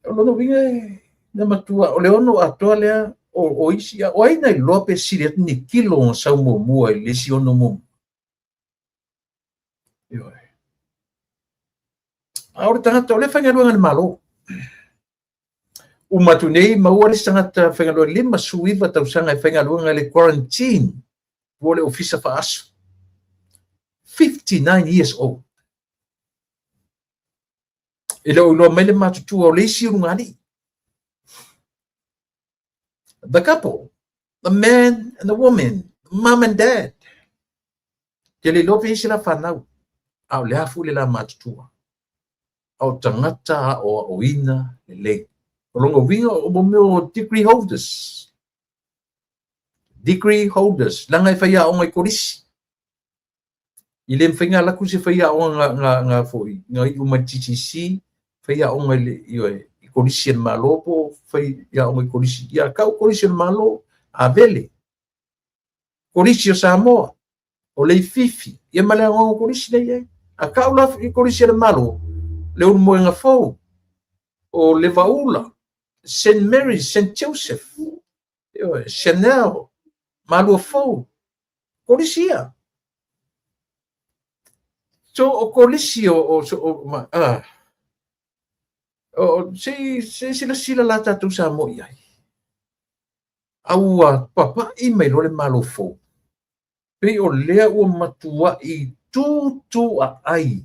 o lona uiga e na matua, o le ono atoa lea o isi, o ai na iloa pe sili atu ni kilo ona sau muamua i le isi ono muamua. Ioe. A o le tagata, o lea e faigaluega i le Malo. Uma atu nei, maua le isi tagata faigaluega 59 tausaga e faigaluega i le quarantine po o le ofisa faaasu. 59 years old. E le o iloa mai le matutua o le isi ulugalii. The couple, the man and the woman, the mom and dad. Te le iloa pe i ai se la fanau, a o le a foi le la matutua. A o tagata aoaoina lelei. O lona uiga o mo mea o degree holders. Degree holders, leaga e faiaoga i kolisi. I le mafai ona alu atu se faiaoga nga, nga, nga foi, nga iu mai le TTC, faiaoga i le, ioe, i kolisi a le Malo po o faiaoga i kolisi, ia kau kolisi a le Malo, Avele, kolisi o Samoa, o Leififi, ia ma le aoaoga o kolisi lea e i ai. A kau la i kolisi a le Malo, le Ulumoega Fou, o Levaula, Saint Mary's, Saint Joseph, ioe, Chanel, Malua Fou, kolisi ia. So, o kolisi o, o, o, ma, ah, o, se, se silasila la tatou Samoa i ai. A ua papai mai loa le Malo fou, pei o lea ua matuai tūtū aai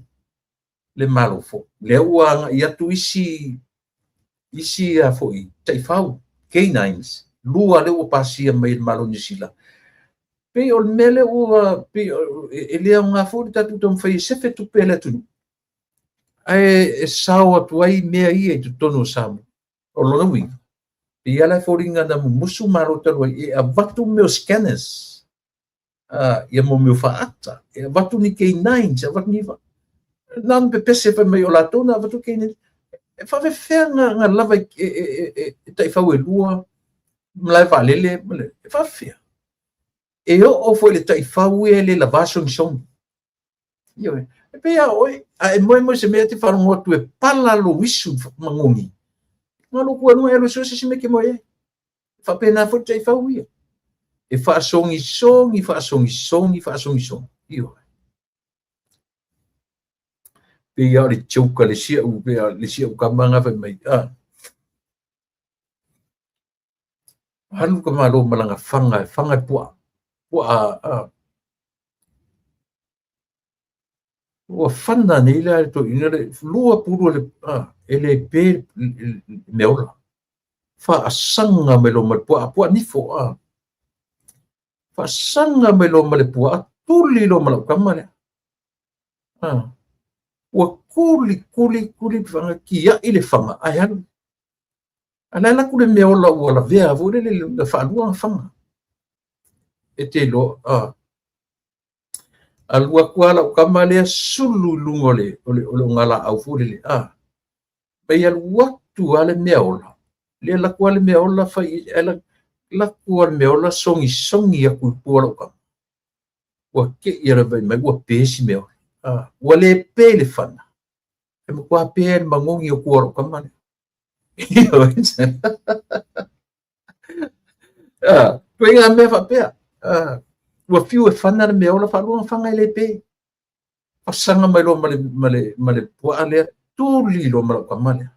le Malo fou. Lea ua agai atu isi isi a foi taifau, canines, lua lea ua pasia mai e le Malo o Niu Sila. Pei o le mea lea ua pei e le aoga foi le tatou taumafai e sefe tupe a le atunuu, ae e sao atu ai mea ia i totonu o Samoa. O lona uiga, pei lava la e foliga na mumusu Malo talu ai e avatu mea o scanners, ia mo mea o faata, e avatu ni K9s, e avatu ni na ona pepese fai mai o latou na avatu K9s. E faafefea nga lava e taifau e lua malae vaalele, e faafefea. E oo foi i le taifau ia e le lavā sogisogi. Ioe. E pei lava o oe, a e moe moe i se mea e te faalogo atu e pala lou isu magogi, na lou tua i luga e alu e sue se isi mea e te moe ai. E faapena foi le taifau ia. E faasogisogi, faasogisogi, faasogisogi. Ioe. Pei lava o le joke a le isi au, pei lava le isi au tama na fai mai, ah, alu ka Malo ma lana faga, e faga i puaa, puaa, ah, ua fana nei la le toeaina le lua pulu o le, ah, e le pe le meaola. Faasaga mai loa ma le puaa, puaa nifo, a. Faasaga mai loa ma le puaa, tuli loa ma lau tama lea. A. Ua tuli, tuli, tuli, tiai le faga, ae alu. A la e alu atu le mea ola ua lavea foi lele na faalua ona faga. E te iloa, a. Alu atu lava lau tama lea sulu i luga o le ogalaau foi lele, a. Mai alu atu lava le mea ola, lea alu atu lava le mea ola fai, alu atu lava le mea ola sogisogi atu i tua o lau tama. Ua te i lava vaai mai ua pe si mea ola. A, ua le pe i le fana, e matua pe i le manogi o tua o lau tama lea. Ah, ituaiga mea faapea. Ah, ua fiu e fana le mea ola faalua ona faga e le pe. Fasaga mai loa ma le puaa lea, tuli loa ma lau tama lea.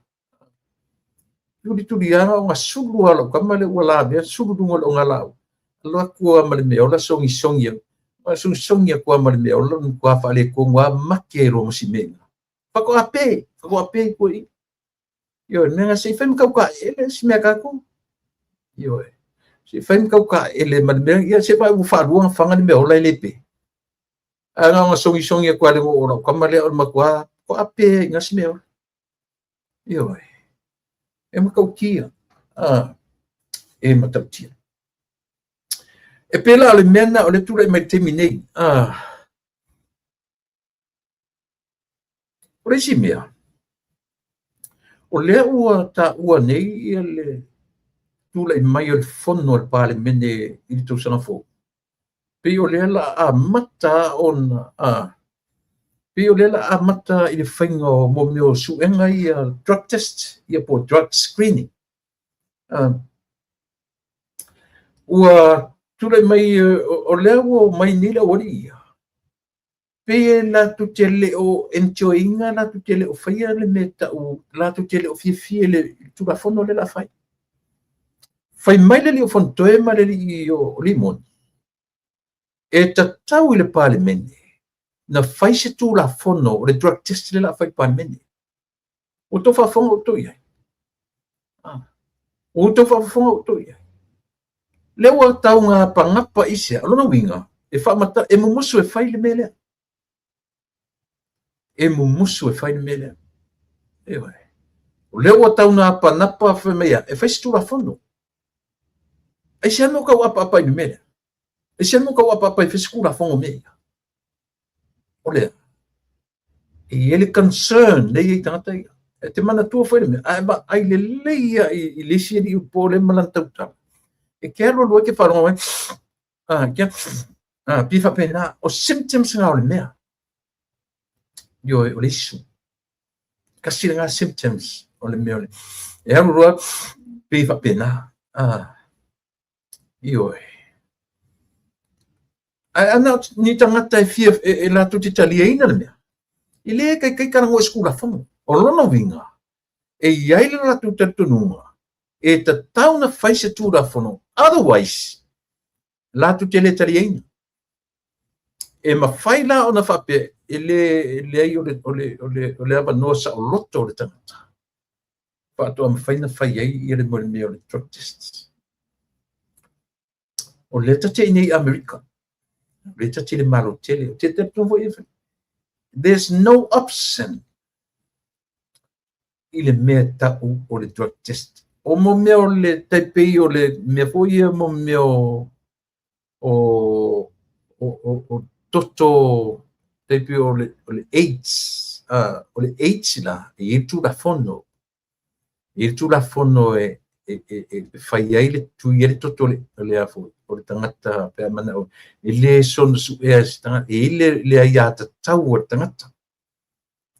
Tuli tuli lava ona sulu lava lau tama lea ua lavea sulu luga o le ogalaau. Alu atu lava ma le mea ola sogisogi atu. Sogisogi atu lava ma le mea ola matua faaletonu lava make loa ma si mea i ina. Faatoa pe, faatoa pe i tua i i. Ioe, mea na se i fai ma tautaele si mea tatou. Ioe, se i fai ma tautaele ma le mea, ia se vaai ua faalua ona faga le mea ola e le pe. Ae na ona sogisogi atu lava i le goo o lau tama lea o le matua faatoa pe ai i ina si mea ola. Ioe, e matautia. Ah, e matautia. E pei la o le mea lena o lea e tulai mai i le taimi nei. Ah, O le isi mea, o lea ua taua nei le tulai mai o le fono a le Palemene i le tausaga fou, pei o lea o le a amata ona pei o lea o le a amata i le faiga o mo mea o suega ia drug test ia po o drug screening. Ua tulai mai o lea ua omai nei le aualii ia, pei e latou te le o enjoy ina, latou te le o faia le mea e tau, latou te le o fiafia i le Tulafono lea o le a fai. Fai mai le alii o Fonotoe ma le alii o Limoni, e tatau i le Palemene na fai se Tulafono o le drug test lea o le a fai i le Palemene. Ua outou faafofoga outou i ai? Ua outou faafofoga outou i ai? Lea ua taugapanapa i sea. O lona uiga, e faamata, e mumusu e fai le mea lea. E mumusu e fai le mea lea. Ioe. O lea ua taugapanapa fai mai e fai se Tulafono. Aisea mea o tau apaapa i le mea lea? Aisea mea o tau apaapa e fai se Tulafono mea ia? O lea, e i ai le concern lea e i ai tagata ia. E te manatua foi le mea, a e vaai lelei lava i le isi alii po lea ma lana tautala, e te alu alu ai te faalogo mai, pei faapena, o symptoms na o le mea. Ioe, o le isu. Tasi lena symptoms o le mea o le, e alu alu ai, pei faapena. Ioe. Ae ana o ni tagata e fia, e latou te taliaina le mea, e le taitai talanoa i se Tulafono. O lona uiga, e i ai le latou talitonuga e tatau ona fai se Tulafono, otherwise, latou te le taliaina. E mafai la ona faapea, e le, leai o le, o le, o le, o le avanoa saoloto o le tagata faatoa mafai ona fai ai ia le mea o le drug test. O lea ta te i nei i Amerika, o lea ta te i le Malo tele, o te talitonu foi e there's no option i le mea tau o le drug test. O mo mea o le tai pei o le mea foi ia mo mea o o o o, o toto tai pei o le AIDS, o le AIDS la, e i ai le Tulafono, e i ai le Tulafono e fai ai le tui ai le toto o le foi o le tagata pe a manao e le soona suea e se tagata, e i ai le aiatatau a le tagata.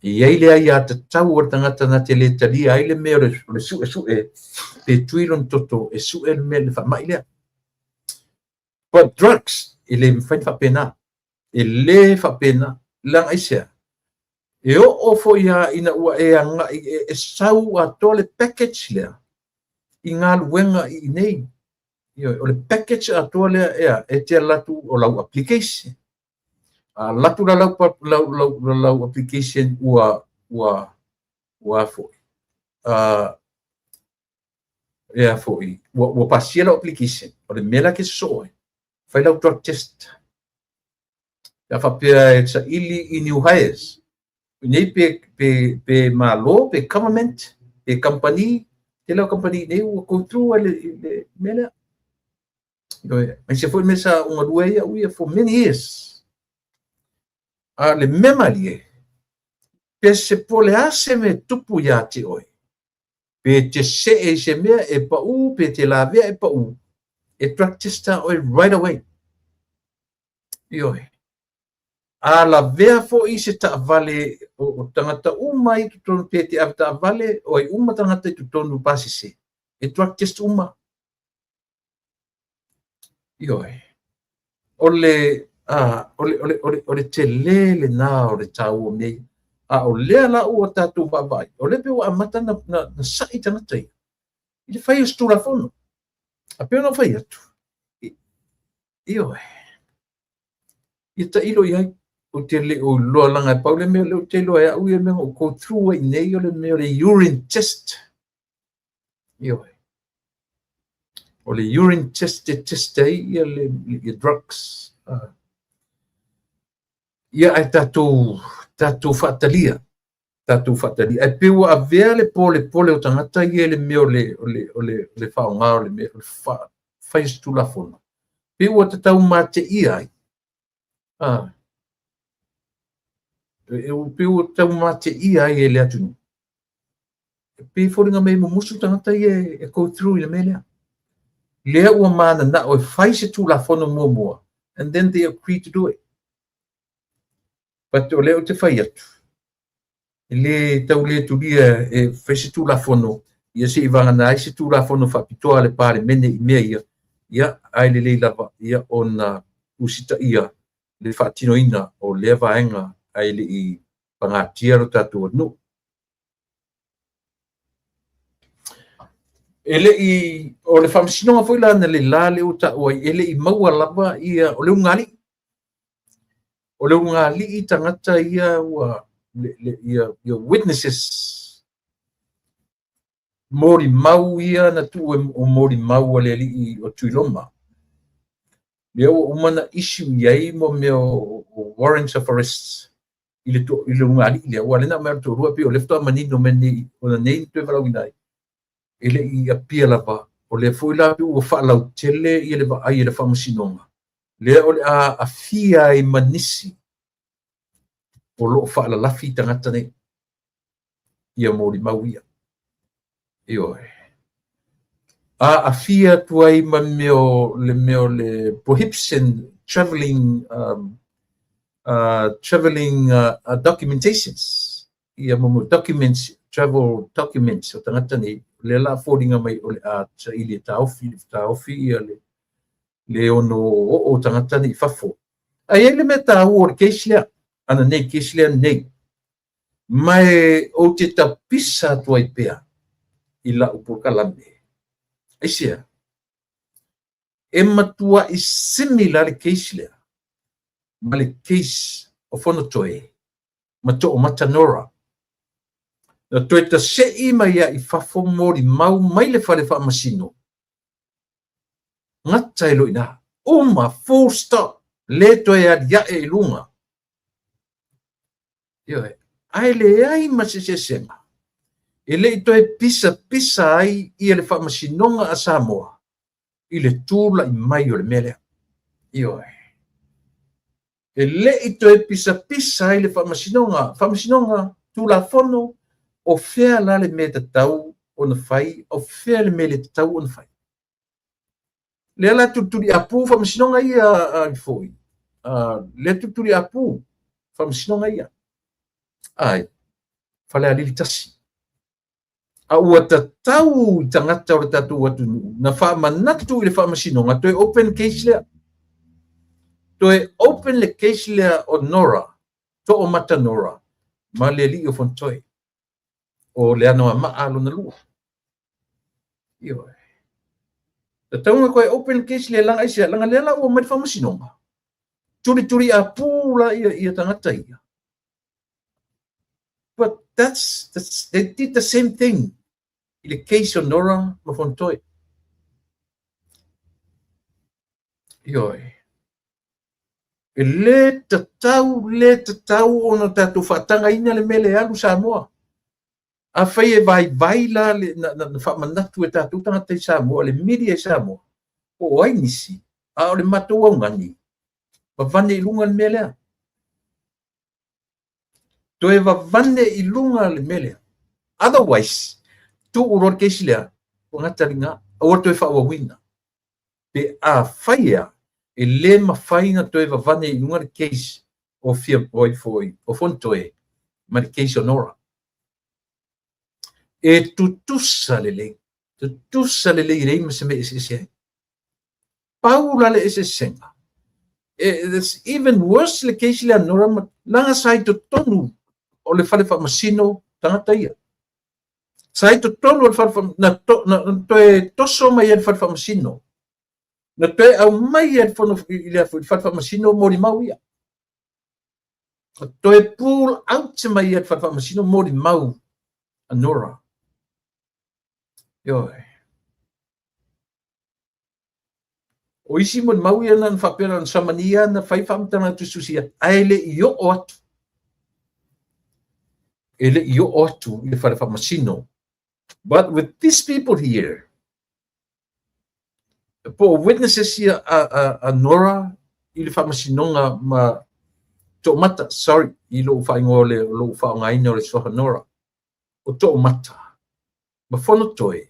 E i ai le aiatatau a le tagata na te le talia ai le mea o le suesue pe tui lona toto e sue le mea le faamai lea. But drugs, e le mafai ona faapena. E le faapena. Leaga aisea? E oo foi lava ina ua e agai e sau atoa le package lea i galuega i inei. Ioe, o le package atoa lea ea, e te alu atu o lau application. A alu atu la lau application ua foi. Ea foi, ua pasia lau application, o le mea la e te sosoo ai, fai lau drug test. Pe a faapea e saili i new hires, nei pe malo, pe government, pe company, tele o company nei ua go through ai le mea lea. Aemaise foi mea sa ou galue ai au ia for many years. A o le mea malie, pe se po o le a se mea e tupu ia te oe, pe te see i se mea e pau, pe te lavea e pau, e drug test lava oe right away. Ioe. A lavea foi se taavale o tagata uma i totonu, pe te ave taavale, o ai uma tagata i totonu pasese, e drug test uma. Ioe. O le, o le, o le, o le, o le tele lena o le taua o mea ia. A o lea la ua tatou vaavaai, o lea pei ua amata na sa'i tagata ia i le fai o se Tulafono. A pei ona ou fai atu, ioe, ia tailo i ai, ou te le o iloa leaga e pau le mea lea ou te iloa e au ia mea na ou go through ai nei o le mea o le urine test. Ioe. O le urine test e test ai ia le ia drugs. Ia ae tatou faatalia, tatou faatalia. Ae pei ua avea le polepole o tagata ia i le mea o le faaaoga o le mea o le fai o se Tulafono. Pei ua tatau mateia ai. Pei ua tatau mateia ai e le atunuu. E pei e foliga mai e mumusu tagata ia e go through i le mea lea. Lea ua mananao e fai se Tulafono muamua and then they agree to do it. But o lea ou te fai atu, e le tau le tulia e fai se Tulafono, ia se i vagana ai se Tulafono faapitoa a le Palemene i mea ia, ia ae lelei lava ia ona usitaia le faatinoina o lea vaega ae le i pagatia lo tatou atunuu. E le i, o le faamasinoga foi la analeila lea ua taua ai, e le i maua lava ia, o le ulugalii. O le ulugalii tagata ia ua, ia witnesses, molimau ia na tuu o molimau a le alii o Tuiloma. Lea ua uma na issue i ai mo mea o warrants of arrest i le ulugalii lea, ua lea na aumai o le toalua, pei o lea faatoa manino mai nei, ona nei toe valaauina ai. E le i apia lava, o lea foi la ua faalautele ia le vaai e le faamasinoga, lea o le a afia ai ma nisi o lo o faalalafi tagata nei, ia molimau ia. Ioe. A afia atu ai ma mea o le mea o le prohibition traveling documentations. Ia mo documents, travel documents o tagata nei, lea la foliga mai o le a saili e taofi ia le ono oo o tagata nei i fafo. Ae i ai le mea taua o le case lea, ana nei case lea nei. Ma e ou te tapisa atu ai pea i lau polokalame. Aisea? E matuai similar le case lea ma le case o Fonotoe ma Toomata Nora. Na toe tasei mai ai i fafo molimau mai le fale faamasino. Gata ai loa i ina. Uma, full stop. Le toe aliae i luga. Ioe. Ae leai ma se eseesega. E le i toe pisapisa ai ia le faamasinoga a Samoa i le tulai mai o le mea lea. Ioe. E le i toe pisapisa ai le faamasinoga, Tulafono, o fea la le mea tatau ona fai, o fea le mea le tatau ona fai. Lea la tulituliapu faamasinoga ia foi. Lea tulituliapu faamasinoga ia. Ai, Falealili 1. A ua tatau i tagata o le tatou atunuu na faamanatu i le faamasinoga toe open case lea. Toe open le case lea o Nora, Toomata Nora, ma le alii o Fonotoe, o le Anoamaa lona lua. Ioe. Tatau ona toe open case lea leaga aisea, leaga lea la ua omai le faamasinoga, tulituliapu la ia tagata ia. But they did the same thing. i le case o Nora ma Fonotoe. Ioe. E le tatau, le tatau ona tatou faatagaina le mea lea e alu Samoa. Afai e vaivai la le, na, na, na faamanatu e tatou tagata i Samoa, le media i Samoa, po o ai nisi, a o le matou augani, vavane i luga le mea lea. Toe vavane i luga le mea lea. Otherwise, tuu loa le case lea, ua gata lina, aua le toe faaauauina. Pe afai ea, e le mafai ona toe vavane i luga le case o fia o foi o Fonotoe ma le case o Nora. E tutusa lelei, tutusa lelei e leai ma se mea e eseese ai. Pau la le eseesega, it's even worse le case lea a Nora ma leaga sa i totonu o le fale faamasino tagata ia. Sa i totonu o le fale na, to, na, na toe toso mai ai le fale faamasino. Na toe aumai ai le fono i le fale faamasino molimau ia. Na toe pull out mai ai le fale faamasino molimau a Nora. Ioe. O isi molimau ia na faapea na samania na fai faamatalaga tusitusia, ae le i oo atu. E le i oo atu i le fale faamasino. But with these people here, po o witnesses ia a Nora i le faamasinoga ma Toomata, sorry, i lou faaigoa o le lou faaaogaina o le suafa Nora, o Toomata, ma Fonotoe,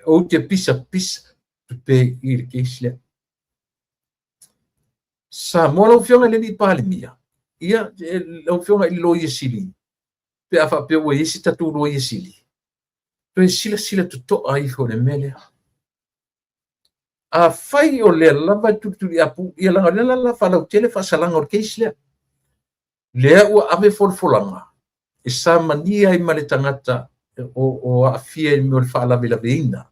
ou te pisapisa tupe i le case lea. Samoa lau Afioga i le alii Palemia, ia, lau Afioga i le Loia Sili, pe a faapea ua i ai se tatou Loia Sili, toe silasila totoa ifo i le mea lea. Afai o lea lava e tulituliapu, ia leaga o lea la la faalautele faasalaga o le case lea. Lea ua ave folafolaga e samania ai ma le tagata o aafia i le mea o le faalavelaveina,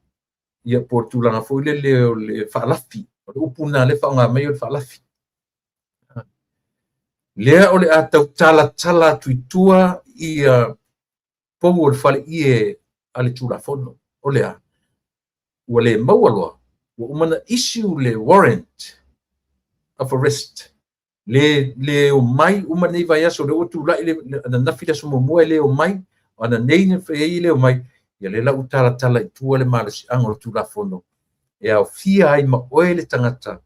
ia po o le tulaga foi lele o le faalafi, o le upu lena lea faaaoga mai o le faalafi. Lea o le a tau talatala atu i tua ia pou o le faleie a le Tulafono. O le a? Ua le maua loa, ua uma ona issue le warrant of arrest. Le, le omai uma lenei vaiaso, lea ua tulai le ananafi le aso muamua e le omai, o ananei na fai ai e le omai, ia lea la ua talatala i tua le malosiaga o le Tulafono e aofia ai ma oe le tagata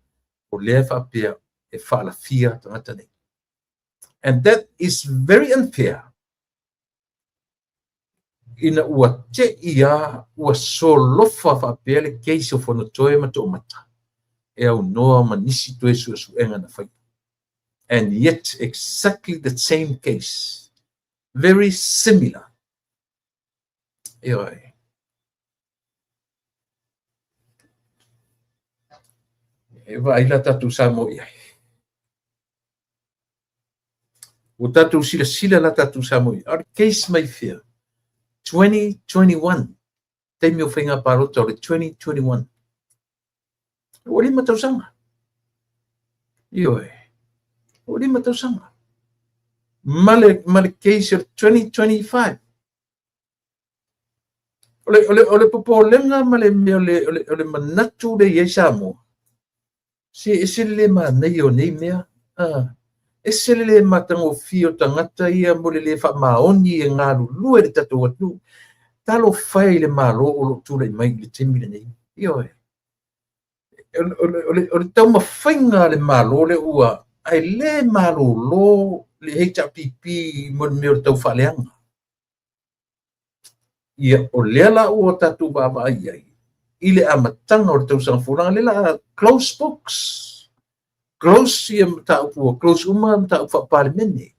o lea e faapea e faalafia tagata nei. And that is very unfair. Ina ua te'i a ua solofa faapea le case o Fonotoe ma Toomata e aunoa ma nisi toe suesuega na faia. And yet exactly the same case. Very similar. Ioe. E vaai la tatou Samoa i ai. Ua tatou silasila la tatou Samoa i ai. A o le case mai fea? 2021. Taimi o faiga palota o le 2021. Ua 5 tausaga. Ioe. Ua 5 tausaga. Ma le case o le 2025. O le popolega ma le mea o le manatu lea i ai Samoa, se ese le le manaia o nei mea, ese le le matagofie o tagata ia mo le le faamaoni e galulue le tatou atunuu. Talofa e i le Malo o lo o tulai mai i le taimi lenei. Ioe. O le taumafaiga a le Malo lea ua, ae le malolo le HRPP mo le mea o le taufaaleaga. Ia, o lea la ua tatou vaavaai i ai i le amataga o le tausaga fou, leaga lea la close books, close ia mataupu, ua close uma mataupu faa-Palemene.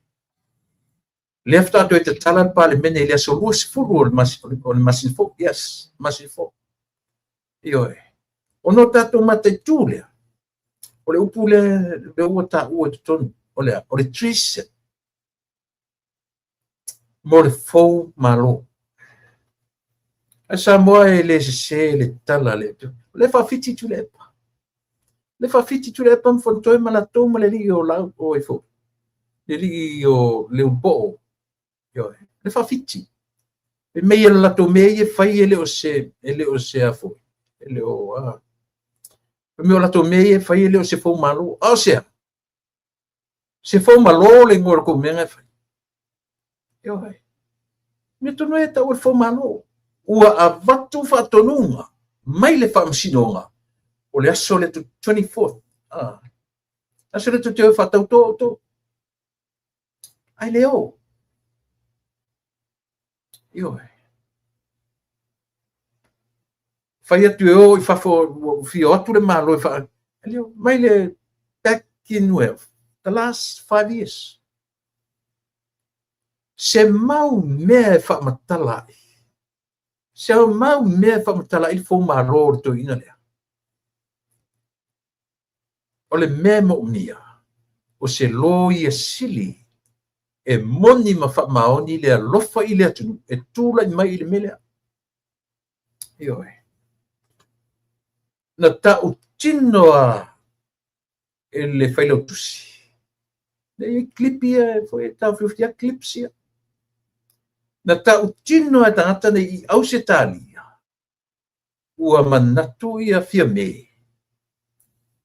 Lea faatoa toe tatala le Palemene i le aso 20 o le masina fou, yes, masina fou. Ioe. Ona o tatou mataitu lea, o le upu lea ua taua i totonu, o le a? O le treason. Mo le fou Malo. Ae Samoa e le sese le tala le o le faafiti Tuilaepa. Le faafiti Tuilaepa ma Fonotoe ma latou ma le alii o lau o e fou. Le alii o Leulupo'o. Ioe. Le faafiti. Fai mai o le latou mea ia e fai e le o se, e le o se a foi, e le o a. Fai mai o latou mea ia e fai e le o se foumalo. A o se a? Se foumalo le igoa o le tou mea na e fai. Ioe. Mea tonu e tau o le foumalo. Ua avatu faatonuga mai le faamasinoga o le aso lea 24th. Ah. Aso lea tou te o e faatauto outou. Ae le o. Ioe. Fai atu e o i fafo, ua fia o atu le Malo e faa... Mai le back in well, the last 5 years. Se mau mea e faamatala ai. Se mau mea e faamatala ai le foumalo o le toeaina lea. O le mea e moomia, o se Loia Sili e moni ma faamaoni le alofa i le atunuu e tulai mai i le mea lea. Ioe. Na tautino a e le Failautusi. Le i clip ia, foi e taofiofi a clips ia. Na tautino e tagata nei i Ausetalia, ua manatu ia Fiame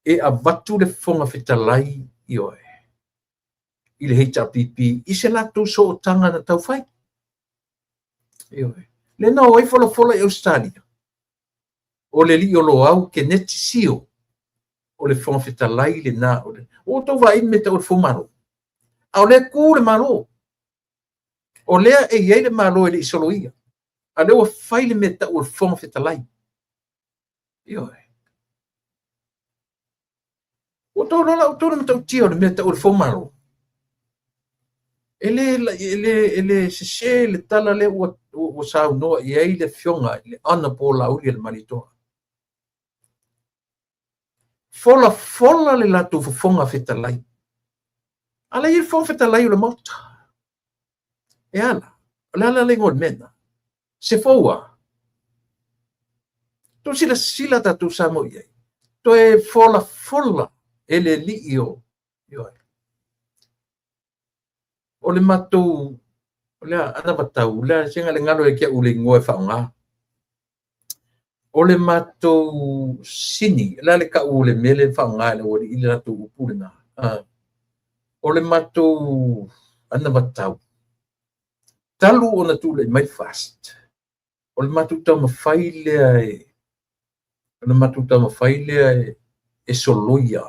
e avatu le Fofoga Fetalai, ioe, i le HRPP i se latou sootaga na taufai. Ioe. Le na o ai folafola i Ausetalia, o le alii o Loau Keneti Sio, o le Fofoga Fetalai lena. O le ua outou vaai me tau o le foumalo. A o lea tu le Malo. O lea e i ai le Malo e le i soloia. A lea ua fai le mea tau o le Fofoga Fetalai. Ioe. Ua outou iloa la outou le matautia o le mea tau o le foumalo. E le sese le tala lea ua saunoa i ai le afioga i le Honorable Laaulialemalietoa. Folafola le latou Fofoga Fetalai. A la i le Fofoga Fetalai o le Maota. E ala, o le ala le igoa o le mea lena. Se foua. Tou silasila tatou Samoa i ai. Toe folafola e le alii o, ioe. O le matou, o le anavatau, o le sega le galo e ke au le igoa e faaaoga. O le matou sini, o le a le tau o le mea lea e faaaoga e le aualii le latou upu lena. O le matou anavatau, talu ona tulai mai FAST, o le matou taumafai lea e, o le matou taumafai lea e soloia.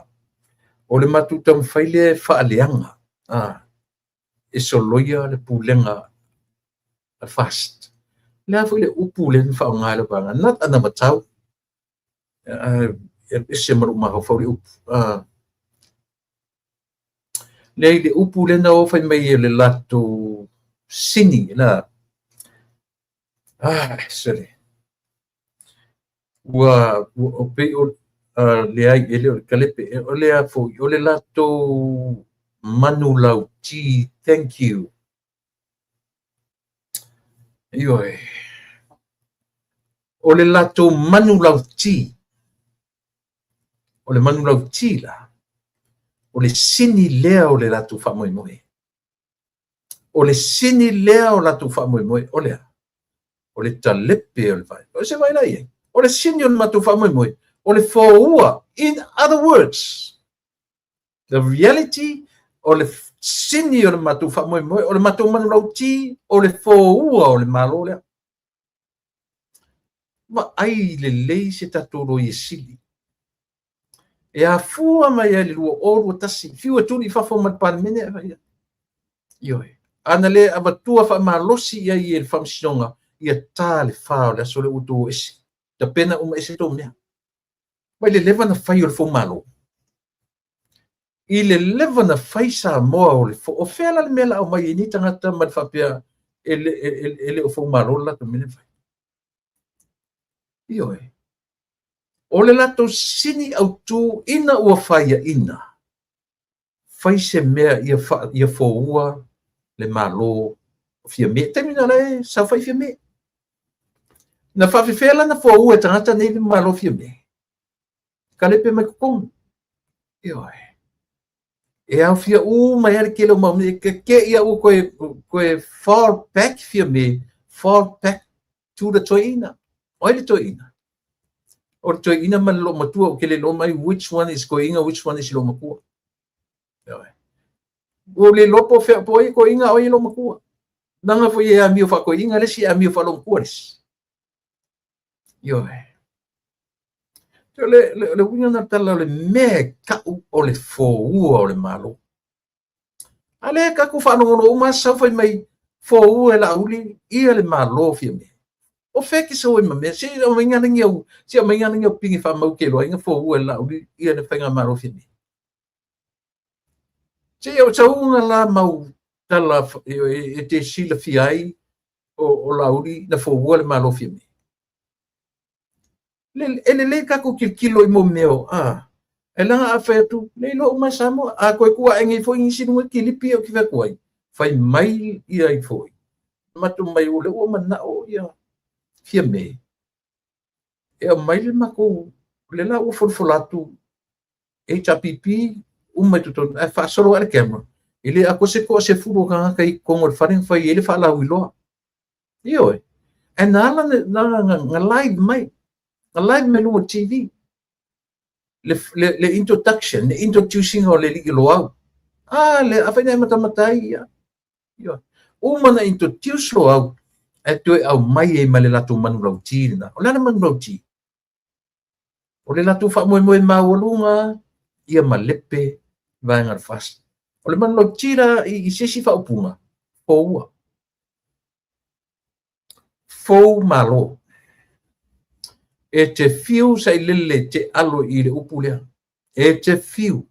O le matou taumafai lea e faaleaga, e soloia le pulega a FAST. Le a foi le upu lea na faaaoga e le vaega, not anavatau, e ese ma lou mafaufau le upu. Leai, le upu lea na o fai mai e le latou sini, la, sorry. Ua pei o, leai, e le o le kalepe, o le a foi, o le latou manulauti, thank you. Ioe. O le latou manulauti, o le manulauti la, o le sini lea o le latou faamoemoe. O le sini lea o latou faamoemoe, o le a? O le talepe o le vai. O se vai la i ai. O le sini o le matou faamoemoe, o le foua. In other words, the reality, o le sini o le matou faamoemoe, o le matou manulauti, o le foua o le Malo lea. Vaai lelei se tatou Loia Sili. E afua mai ai le 2021, fiu e tuli i fafo ma le Palemene. Ioe. Ana le avatua faamalosi i ai e le faamasinoga, ia ta le fa o le aso lea ua outou o ese. Tapena uma ese tou mea. Mai le leva na fai o le foumalo. I le leva na fai Samoa o le fo, o fea la le mea la au mai ai nei tagata ma le faapea e le o foumalo le latou mea le fai. Ioe. O le latou sini autu ina ua faiaina, fai se mea ia foua le Malo o Fiame. Taimi na le saofai Fiame. Na faafefea la na foua e tagata nei le Malo o Fiame. Kalepe mai totonu. Ioe. E aofia uma ai le tele o mau mea, ke ia ua toe fall back Fiame, Fall back to the toeaina. O ai le toeaina? O le toeaina ma le loomatua, ou te le iloa mai which one is toeaina, which one is loomatua. Ua ou le iloa po o fea, po o ai e toeaina a o ai e loomatua. Leaga foi e amio faatoeaina le isi, e amio faaloomatua le isi. Ioe. O le uiga na tala o le mea e tau o le foua o le Malo. A lea tatou faalogologo uma sau fai mai foua e Laauli ia le Malo Fiame. O fea e te sau ai ma mea? Se i aumai ana ni au, se i aumai ana ni au pine faamau te iloa ai na foua e Laauli ia le Faigamalo Fiame. Se i au sauga la mau tala e te silafia ai o Laauli na foua le Malo Fiame. E lelei tatou tilotilo i mo mea o a. Ae leaga a fai atu, le iloa uma e Samoa. A toe tuu ae nei foi nisi i luga kilipi ou te fai atu ai, fai mai ia ai foi. Matou mai o lea ua manao ia Fiame e aumai le matou, lea la ua folafola atu HRPP uma i totonu, ae faasolo ae le camera, e le atoa se 30 o tagata i totonu o le fale na fai ai le faalauiloa. Ioe. Ae na ala na live mai, na live mai luga o le TV. Le introduction, le introducing o le alii Loau. Ah, le afai na e matamata ai ia. Ioe. Uma na introduce Loau, ae toe aumai ai ma le latou manulauti lena. O le a le manulauti? O le latou faamoemoe maualuga ia malepe vaega o le FAST. O le manulauti la i se isi faaupuga, foua. Fou malo. E te fiu sailele te alo i le upu lea. E te fiu.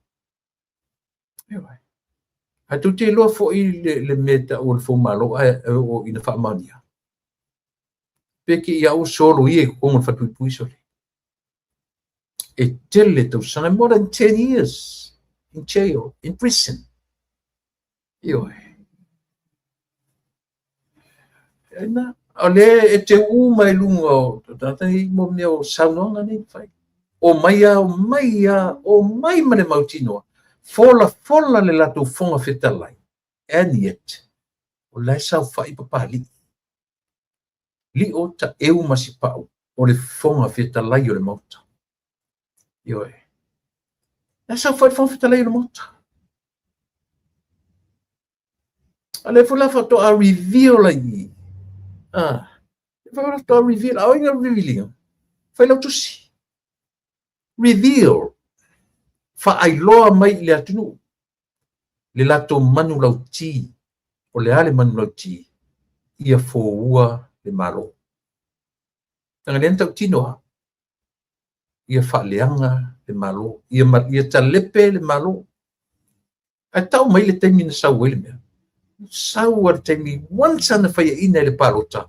Ae tou te iloa foi le mea e tau o le fou malo ae oo ina faamaonia. Pe te i a ua soloia i totonu o le falepuipui sole. E tele tausaga, more than 10 years in jail, in prison. Ioe. Ina, o lea e te ū mai luga o tagata nei mo mea o saunoaga nei fai. O mai a, o mai a, o mai ma le mautinoa. Folafola le latou Fofoga Fetalai. And yet, o la e saofai Papalii. Lio Taeu ma Sipau o le Fofoga Fetalai o le Maota. Ioe. La e saofai le Fofoga Fetalai o le Maota. A lea foi la faatoa reveal ai i. Ah, faatoa reveal. A o ai na reveal ina? Failautusi. Reveal. Faailoa mai i le atunuu le latou manulauti. O le a le manulauti? Ia foua le Malo. Leaga lea na tautino lava. Ia faaleaga le Malo. Ia talepe le Malo. Ae tau mai le taimi na sau ai le mea. Sau lava le taimi, once lava na faiaina i le palota,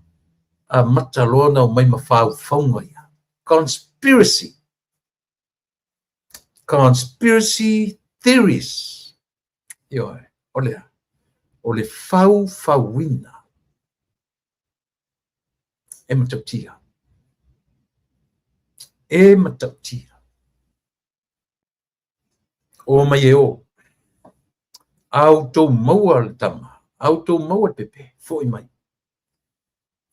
amata loa ona omai ma faufauga ia. Conspiracy. Conspiracy theories. Ioe, o le a? O le faufauina e matautia. E matautia. O mai e o. A outou maua le tama, a outou maua le pepe, foi mai.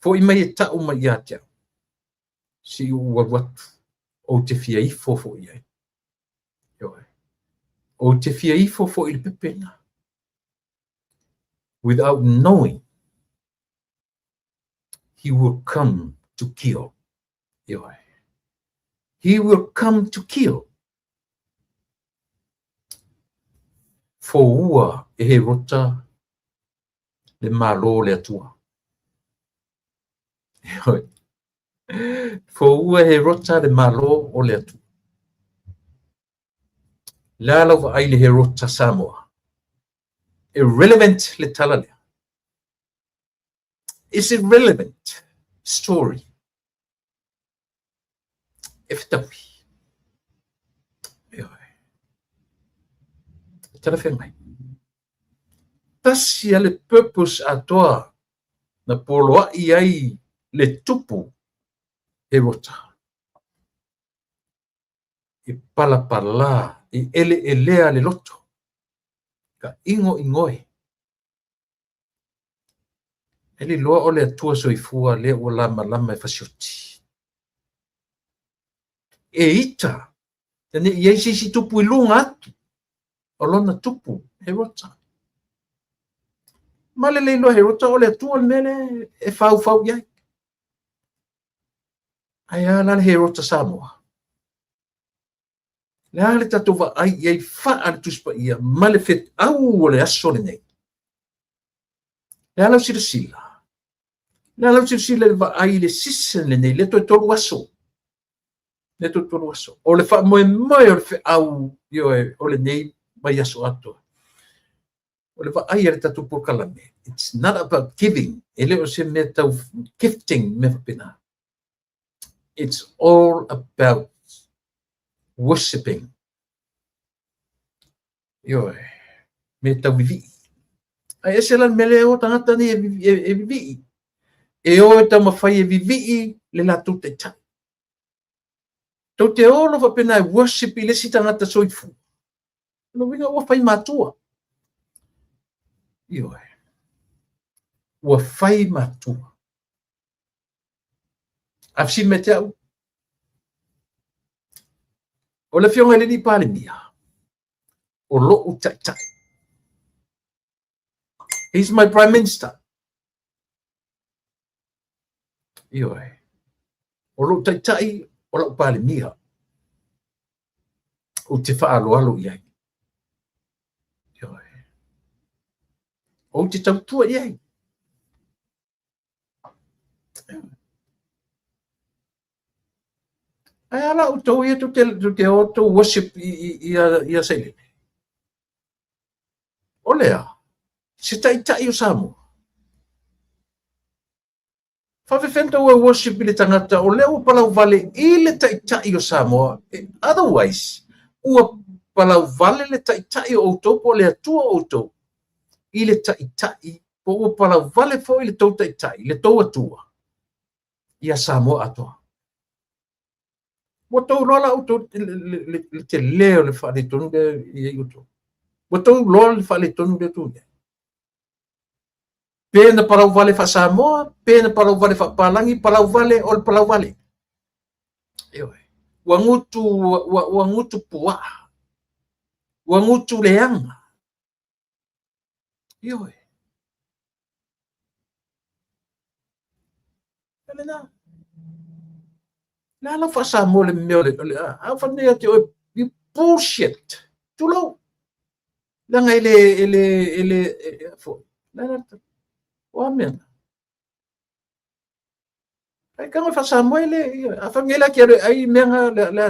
Foi mai e tau mai ia te au. Se i ou alu atu, ou te fia ifo foi i ai. Ioe. Ou te fia ifo foi i le pepe lena. Without knowing, he will come to kill. Ioe. He will come to kill. Foua e Herota le Malo o le Atua. Ioe. Foua e Herota le Malo o le Atua. Le a lau vaai i le Herota Samoa? E relevant le tala lea. Is it relevant story? E fetaui. Ioe. E talafeagai. Tasi a le purpose atoa na poloai ai le tupu Herota. E palapala, e eleelea le loto. Ka igoigoe. E le iloa o le Atua soifua lea ua lamalama e fasioti. E ita, ne i i ai se isi tupu i luga atu o lona tupu, Herota. Ma le le iloa Herota o le Atua le mea lea e faufau i ai. Ae a la le Herota Samoa? Le a le tatou vaai i ai faa le Tusi Paia ma le feau o le aso lenei? Le a lau silasila? Le a lau silasila i le vaai i le season lenei, lea toe 3 aso. Lea toe 3 aso. O le faamoemoe o le feau, ioe, o lenei vaiaso atoa. O le vaai a le tatou polokalame, it's not about giving, e le o se mea tau gifting, mea faapena. It's all about worshiping. Ioe, mea tau vivii. Ae ese la le mea lea e o tagata nei e vivii. E o e taumafai e vivii le latou taitai. Tou te o loa faapena e worship i le isi tagata soifua. O lona uiga ua fai matua. Ioe. Ua fai matua. A fesili mai te au, o le Afioga i le Alii Palemia, o lo'u taitai. He's my Prime Minister. Ioe. O lo'u taitai, o la'u Palemia. Ou te faaaloalo i ai. Ioe. Ou te tautua i ai. Ae a la outou ia tou te o tou worship ia Sailele? O le a? Se taitai o Samoa. Faafefea ona tou worship i le tagata o lea ua palauvale i le taitai o Samoa? Otherwise, ua palauvale le taitai o outou po o le Atua o outou i le taitai po ua palauvale foi le tou taitai, le tou Atua ia Samoa atoa. Ua tou iloa la outou le tele o le faaletonu lea e i ai outou. Ua tou iloa le faaletonu lea tou i ai. Pe na palauvale faa-Samoa, pe na palauvale faa-Papalagi, palauvale o le palauvale. Ioe. Ua gutu, ua gutu puaa. Ua gutu leaga. Ioe. O lena. Le a lau faa-Samoa le mea o le, a fai nei ia te oe, you bullshit. Tulou. Leaga e le, e le, e le, e, foi. Le a, o a mea na? Ai kanga faa-Samoa e le, a fai nei la ke alu e ai mea nga, le, le,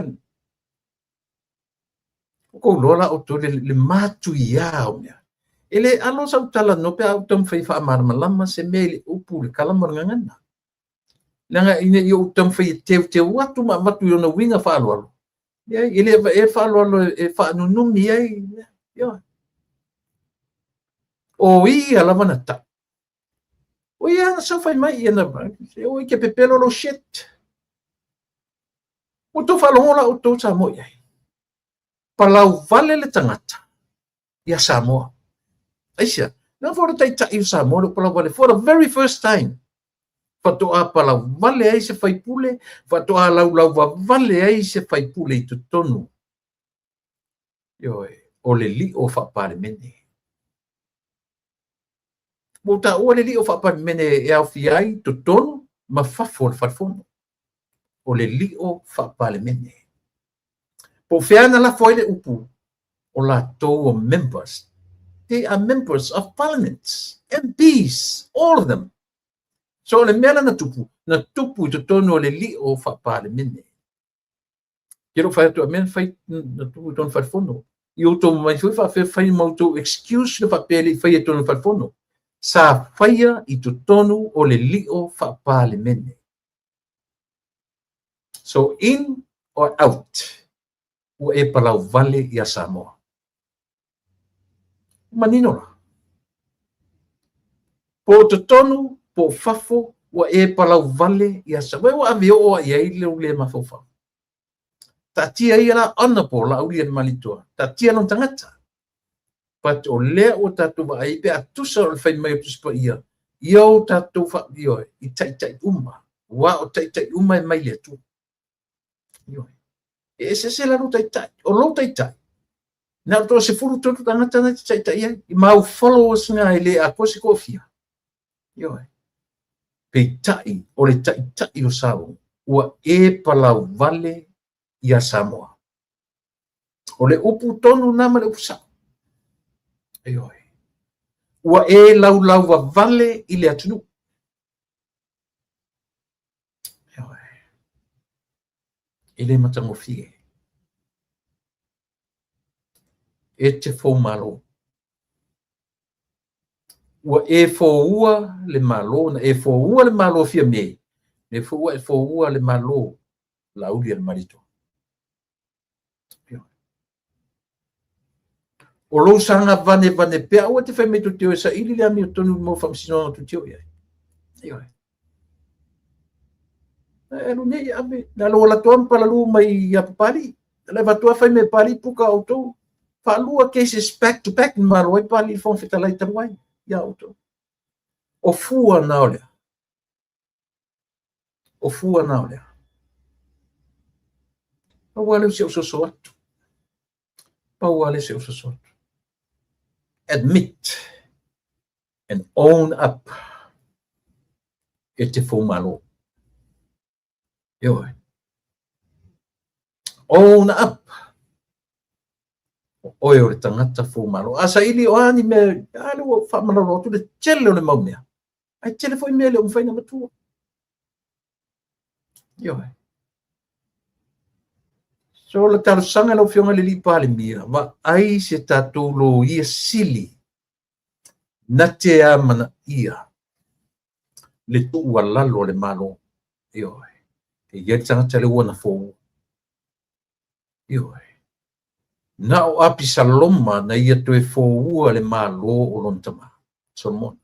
Ua tou iloa la outou le matuia o mea. E le alo sau talanoa pe a ou taumafai e faamalamalama se mea i le upu, le tala ma le gagana. Leaga ina ia ou taumafai e teuteu atu ma avatu i ona uiga faaaloalo, leai, e le e faaaloalo e faanunumi ai. Ioe. O ia lava na tau. O ia na sau fai mai ia na, se oi ke pepelo lou shit. Ua outou faalogo la outou Samoa i ai. Palau vale le tagata ia Samoa. Aisea? Leaga foi o le taitai o Samoa lea ua palau vale for the very first time. Faatoa palau vale ai se faipule, faatoa laulau vale ai se faipule i totonu. Ioe, o le lio faa-Palemene. Ua ou taua le lio faa-Palemene e aofia ai totonu ma fafo o le Fale Fono. O le lio faa-Palemene. Po o fea na lafo ai le upu, o latou o members. They are members of parliament, MPs, all of them. So o le mea la na tupu, na tupu i totonu o le lio faa-Palemene. Ke lou fai atu, a mea na fai na tupu i totonu o le Fale Fono. I outou mai foi faapea fai ma outou excuse le faapea e le i faia i totonu o le Fale Fono. Sa faia i totonu o le lio faa-Palemene. So in or out, ua e palauvale ia Samoa. Manino la. Po o totonu, po o fafo, ua e palauvale ia Samoa. Ua ave oo lava i ai lou le mafaufau. Taatia ia la Honorable Laaulialemalietoa. Taatia lona tagata. But o lea ua tatou vaai pe a tusa o le fai mai o Tusi Paia, Ia o tatou ioe, i taitai uma, aua o taitai uma e mai le Atua. Ioe. E eseese la lou taitai. O lou taitai, na o le toa-13 tagata na e te taitai ai. I mau followers na e le atoa se toafia. Ioe. Peitai, o le taitai o Samoa, ua e palauvale ia Samoa. O le upu tonu na ma le upu sao. Ioe. Ua e laulauvavale i le atunuu. Ioe. E le matagofie. E te foumalo. Ua e foua le Malo, na e foua le Malo Fiame, lea foi ua e foua le Malo Laaulialemalietoa. O lou saga vanevane pea, aua e te fai mai tou te o e saili le amiotonu i le mau faamasinoga tou te o i ai. Ioe. E alu nei ave, na lou alu atu lava ma palalu mai ia Papalii. Na avatu lava fai mai e Papalii puka outou. Faalua cases back to back na malo ai Papalii i le Fofoga Fetalai talu ai ia outou. O fua na o le a? O fua na o le a? Pau lava lea o si ou soso atu. Pau lava lea o si ou soso atu. Admit and own up e te foumalo. Ioe. Own up. O oe o le tagata foumalo. A saili o a ni mea, a le ua faamalolo atu le tele o le mau mea. Ae tele foi mea e le o mafai ona avatua. Ioe. So le talosaga lau Afioga i le Alii Palemia, vaai se tatou Loia Sili na te amanaia le tuualalo a le Malo. Ioe. E i ai le tagata lea ua na foua. Ioe. Na o Apisaloma na ia toe foua le Malo o lona tama, Solomona.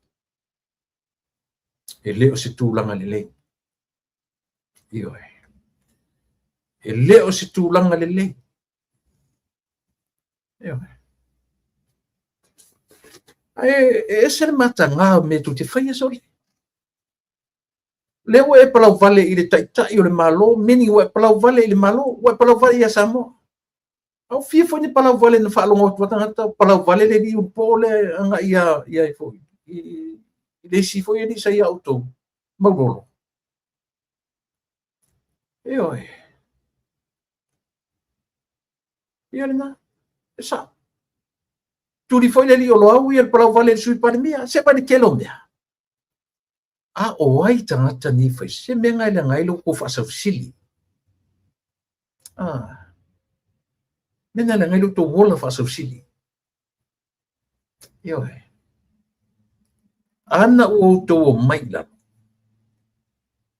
E le o se tulaga lelei. Ioe. E le o se tulaga lelei. Ioe. Ae e ese le mataga o mea tou te faia sole. Lea ua e palauvale i le taitai o le Malo, meaning ua e palauvale i le Malo, ua e palauvale ia Samoa. A ua fia foi ni palauvale na faalogo atu a tagata, palauvale le alii ulupo lea agai ia, ia foi, i, i le isi foi alii sa ia outou, Maulolo. Ioe. Ia lena, e sao. Tuli foi le alii o Loau ia le palauvale i le Sui Palemia, se vaai le tele o mea. A o ai tagata nei fai se mea na e leaga ai lo outou faasausili? Ah. Mea na e leaga ai lo outou ola faasausili. Ioe. Ana ua outou omai i lalo,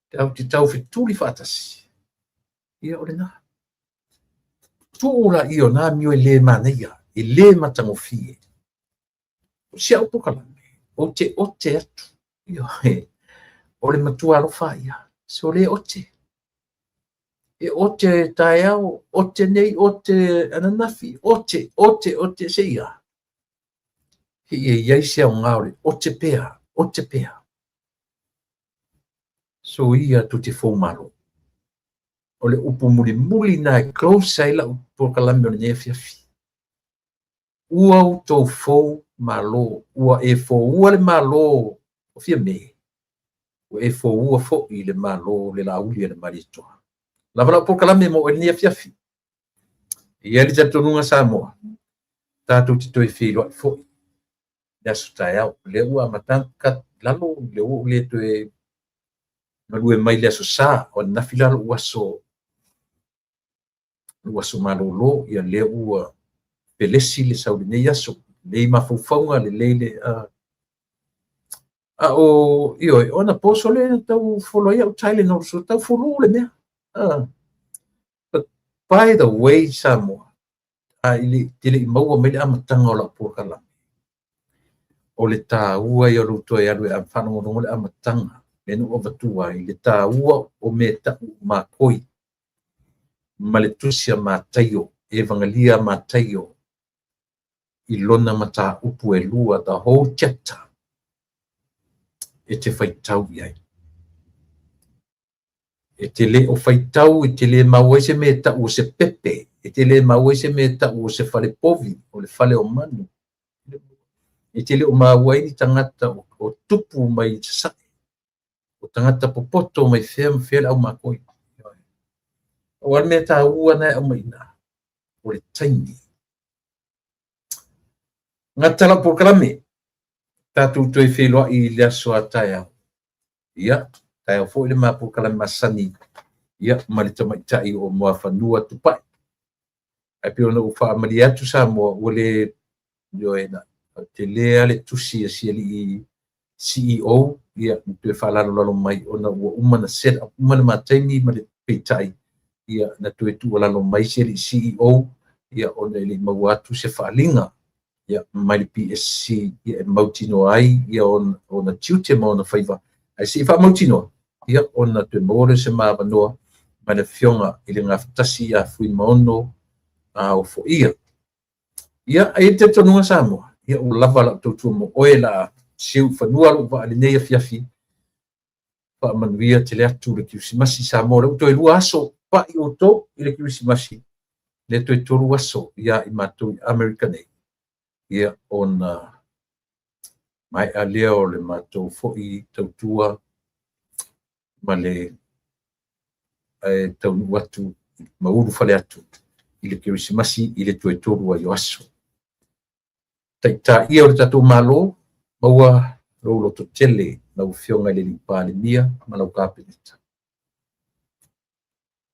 tatou te taufetuli faatasi. Ia o lena. Tuu laia o na amio e le manaia, e le matagofie. O si au polokalame, ou te ote atu, ioe, o le matua alofa ia, so le ote. E ote taeao, ote nei, ote ananafi, ote, ote, ote, se ia. He ia iai se aoga o le ote pea, ote pea. So ia tou te foumalo. O le upu mulimuli na e close ai lau polokalame o lenei afiafi. Ua outou fou malo, ua e foua le Malo o Fiame, ua e foua foi le Malo le Laaulialemalietoa. Lava lau polokalame mo oe i lenei afiafi. E i ai le talitonuga Samoa, tatou te toe feiloai foi le aso taeao. O lea ua amata ona lalo, lea ua ou le toe galue mai le aso Sa, o ananafi la lou aso lou aso malolo, ia lea ua pelesi le sau lenei aso, lelei mafaufauga, lelei le a o ioe, o anapo sole na tau folo ai au Tylenol, so tau fulu le mea. But by the way, Samoa, a i le, te le i maua mai le amataga o lau polokalame, o le taua ia o lou toe alu e faalogologo le amataga, lea na ou avatua ai, le taua o mea tau o makoi, ma le tusi a Mataio, Evagelia a Mataio, i lona mataupu e lua, the whole chapter. E te faitau i ai. E te le o faitau, e te le maua ai se mea e tau o se pepe, e te le maua ai se mea e tau o se fale povi, o le fale o manu. E te le o maua ai ni tagata o tupu mai i Sasae, o tagata popoto mai fea ma fea le au makoi. Aua le mea taua na e aumai i ina, o le taimi. Gata lau polokalame, tatou toe feiloai i le aso a taeao. Ia, taeao foi le ma polokalame masani, ia, ma le tamaitai o Muafanua Tupai. Ae pei ona ou faamalie atu Samoa, ua le, ioe, na tele lava le tusi a si alii CEO, ia, na toe faalalolalo mai ona ua uma na set up uma le ma taimi ma le peitai, ia, na toe tuualalo mai si alii CEO, ia, ona e le i maua atu se faaaliga, ia, mai le PSC, ia, e mautinoa ai, ia, ona tiute ma ona faiva. Ae se i faamautinoa, ia, ona toe maua lea o se ma avanoa ma le Afioga i le Gafatasi ia Fuimaono Ofoia. Ia, ae i ai le talitonuga Samoa, ia, ua lava lau tautua mo oe, la seu i fanua lou vaa i lenei afiafi. Faamanuia tele atu le Kerisimasi Samoa, lea ua toe 2 aso pai outou i le Kerisimasi, lea toe 3 aso ia i matou i Amerika nei, ia ona maea lea o le matou foi tautua ma le ae taunuu atu ma ulufale atu i le Kerisimasi i le toe 3 ai o aso. Taitai ia o le tatou Malo, maua lou lototele lau Afioga i le alii Palemia ma lau Kapeneta.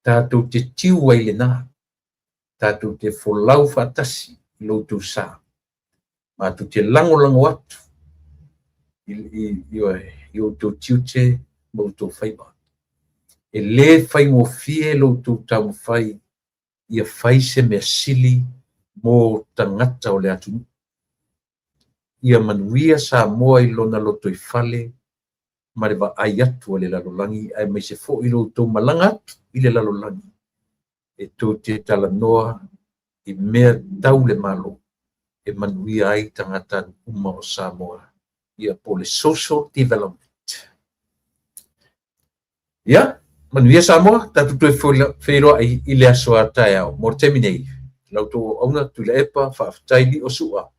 Tatou te tiu ai lena, tatou te folau faatasi i lo outou sa, matou te lagolago atu i outou tiute ma outou faiva. E le faigofie lo outou taumafai ia fai se mea sili mo tagata o le atunuu. Ia manuia Samoa i lona lotoifale ma le vaai atu a le lalolagi, aemaise foi lo outou malaga atu i le lalolagi e tou te talanoa i mea tau le Malo e manuia ai tagata uma o Samoa, ia po o le social development. Ia, manuia Samoa, tatou toe feiloai i le aso a taeao. Mo le taimi nei, la outou auauna Tuilaepa, faafetai Lio Sua.